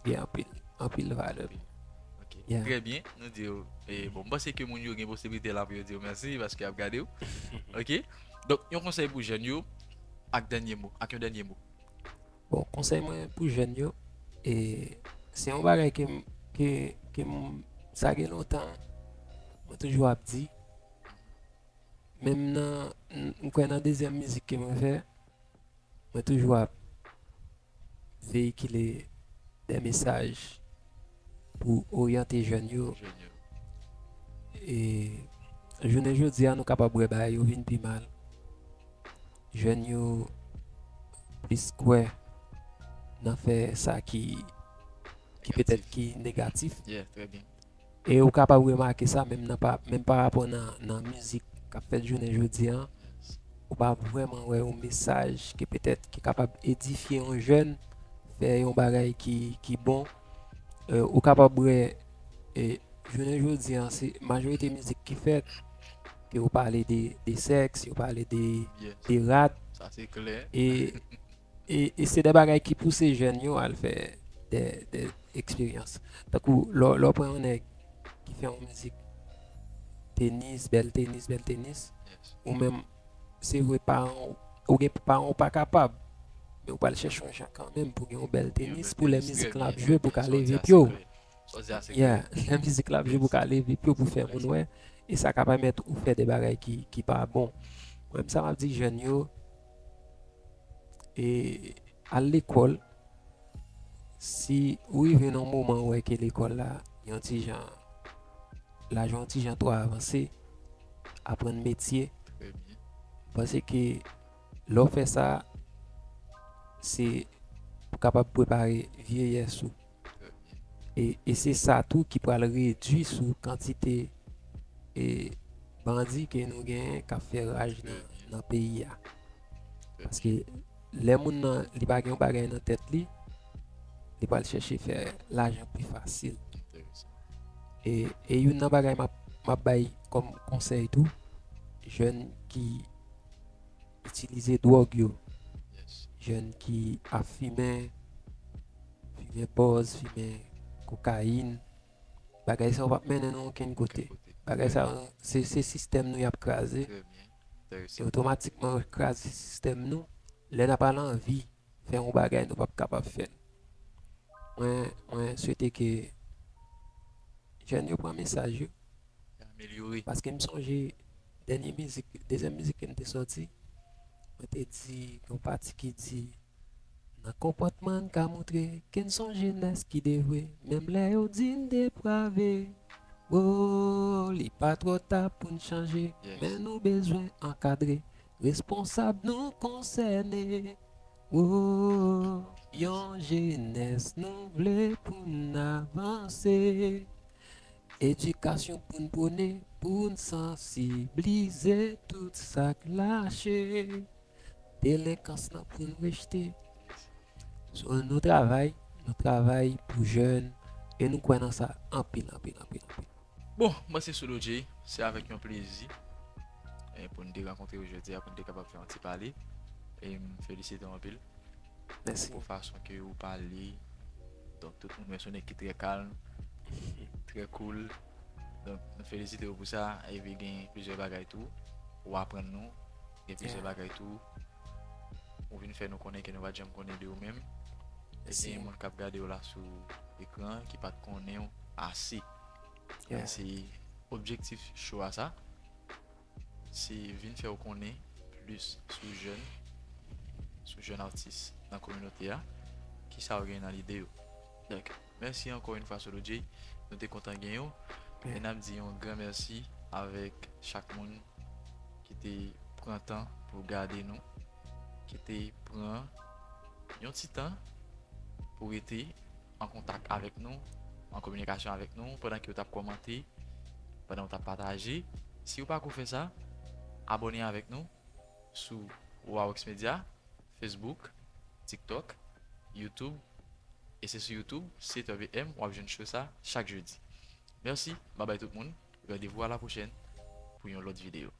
Gen anpil, anpil valè. Ok. Yeah. Trè byen. Nou di yo, e, bon, m panse ke moun yo gen posiblite la pou yo di yo mèsi paske y ap gade w. Ok? Donk, yon konsèy pou jèn yo ak dènye mo, ak yon dènye mo. Bon, konsèy mwen pou jèn yo, e, se yon bagay ke m, ke, ke m, sa gen lontan, mwen toujou ap di, menm nan, m, m kwè nan dezyèm mizik ke mwen fè, mwen toujou ap veyikile de mesaj pou oryante jèn yo. Jèn yo. E jounen jodi a, nou kapab wè bagay yo vin pi mal. Jèn yo plis kwè nan fè sa ki, ki petèt ki negatif. Yeah, trè byen. E ou kapab remake sa menm nan pa, menm pa rapò nan, nan mizik k ap fèt jounen jodi a, ou pa vrèman wè yon mesaj ki petèt ki kapab edifye yon jèn, fè yon bagay ki, ki bon. E, ou kapab wè, e, jounen jodi a, se majorite mizik ki fèt, ke ou pale de, de sèks, ou pale de, de rat. Sa se klè. E, E, e se de bagay ki pouse jèn yo al fè de, de eksperyans. Tankou lè, lè w pran yon nèg ki fè yon mizik tenis, bèl tenis, bèl tenis, ou menm, se vre paran w, ou gen paran w pa kapab, men ou pral chèche yon jan kanmenm pou gen yon bèl tenis pou lè mizik lan ap jwe pou ka leve pye w. Yeah, lè mizik la ap jwe pou ka leve pye w pou fè moun wè. E sa ka pèmèt ou fè de bagay ki, ki pa bon. Mwen menm sa m ap di jèn yo, e al lekòl, si ou rive nan yon moman ou wè ke lekòl la yon ti jan, laj ou yon ti jan twò avanse, aprann metye. Trè byen. M panse ke lè w fè sa, se pou kapab prepare vyeyès ou. E, e se sa tou ki pral redui sou kantite e bandi ke nou genyen k ap fè raj nan, nan peyi a. Paske lè moun nan, li pa gen yon bagay nan tèt li, li pral chèche fè lajan pi fasil. E, e youn nan bagay m ap, m ap bay kòm konsèy tou, jèn ki itilize dwòg yo, jèn ki ap fimen, fimen bòz, fimen kokayin, bagay sa yo p ap mennen nou okenn kote. Bagay sa yo, se, se sistèm nou y ap kraze. E otomatikman, yo kraze sistèm nou. Lè n ap al anvi fè yon bagay, nou p ap kapab fè l. Mwen, mwen swete ke jèn yo pran mesaj yo. Amelyore. Paske m sonje dènye mizik, dezyèm mizik ke m te sòti, mwen te di yon pati ki di, nan konpòtman n ka moutre ke n s on jenès ki devwe, menm lè yo di n deprave. Wo, li pa twò ta pou n chanje, men nou bezwen ankadre. Responsab nou konsène. Wo, yon jenès nou vle pou n avanse. Edikasyon pou n pwone, pou n sansiblize tout sa k lache. Delenkans nan pou n rejte. So, nou travay, nou travay pou jèn, e nou kwè nan sa anpil, anpil, anpil, anpil. Bon, mwen se Solo J, se avèk yon plezi e pou n te rankontre w jodi a, pou n te kapab fè yon ti pale. E m felisite w anpil Mèsi. Pou fason ke ou pale. Donk, tout moun wè se yon nèg ki trè kalm, trè cool. Donk, nou felisite w pou sa. Epi gen plizyè bagay tou ou aprann nou. Gen plizyè Yeah. Bagay tou ou vin fè nou konnen ke nou pa t janm konnen de ou menm. E Mèsi. Gen moun k ap gade w la sou ekran ki pa t konnen w ase. Yeah. Se objektif show a sa. Se vin fè w konnen plis sou jèn, sou jèn atis nan kominote a, kisa yo gen nan lide yo. Donk, mèsi ankò yon fwa Solo J. Nou te kontan gen w. E n ap di yon gran mèsi avèk chak moun ki te pran tan pou gade nou, ki te pran yon ti tan pou rete an kontak avèk nou, an kominikasyon avèk nou, pandan ke w t ap kòmante, pandan w t ap pataje. Si w pako fè sa, abòne avèk nou sou Wawox Media, Facebook, TikTok, YouTube. E se sou YouTube, sept heures P M, w ap jwenn show sa chak jedi. Mèsi, babay tout moun. Randevou a la pwochèn pou yon lòt videyo.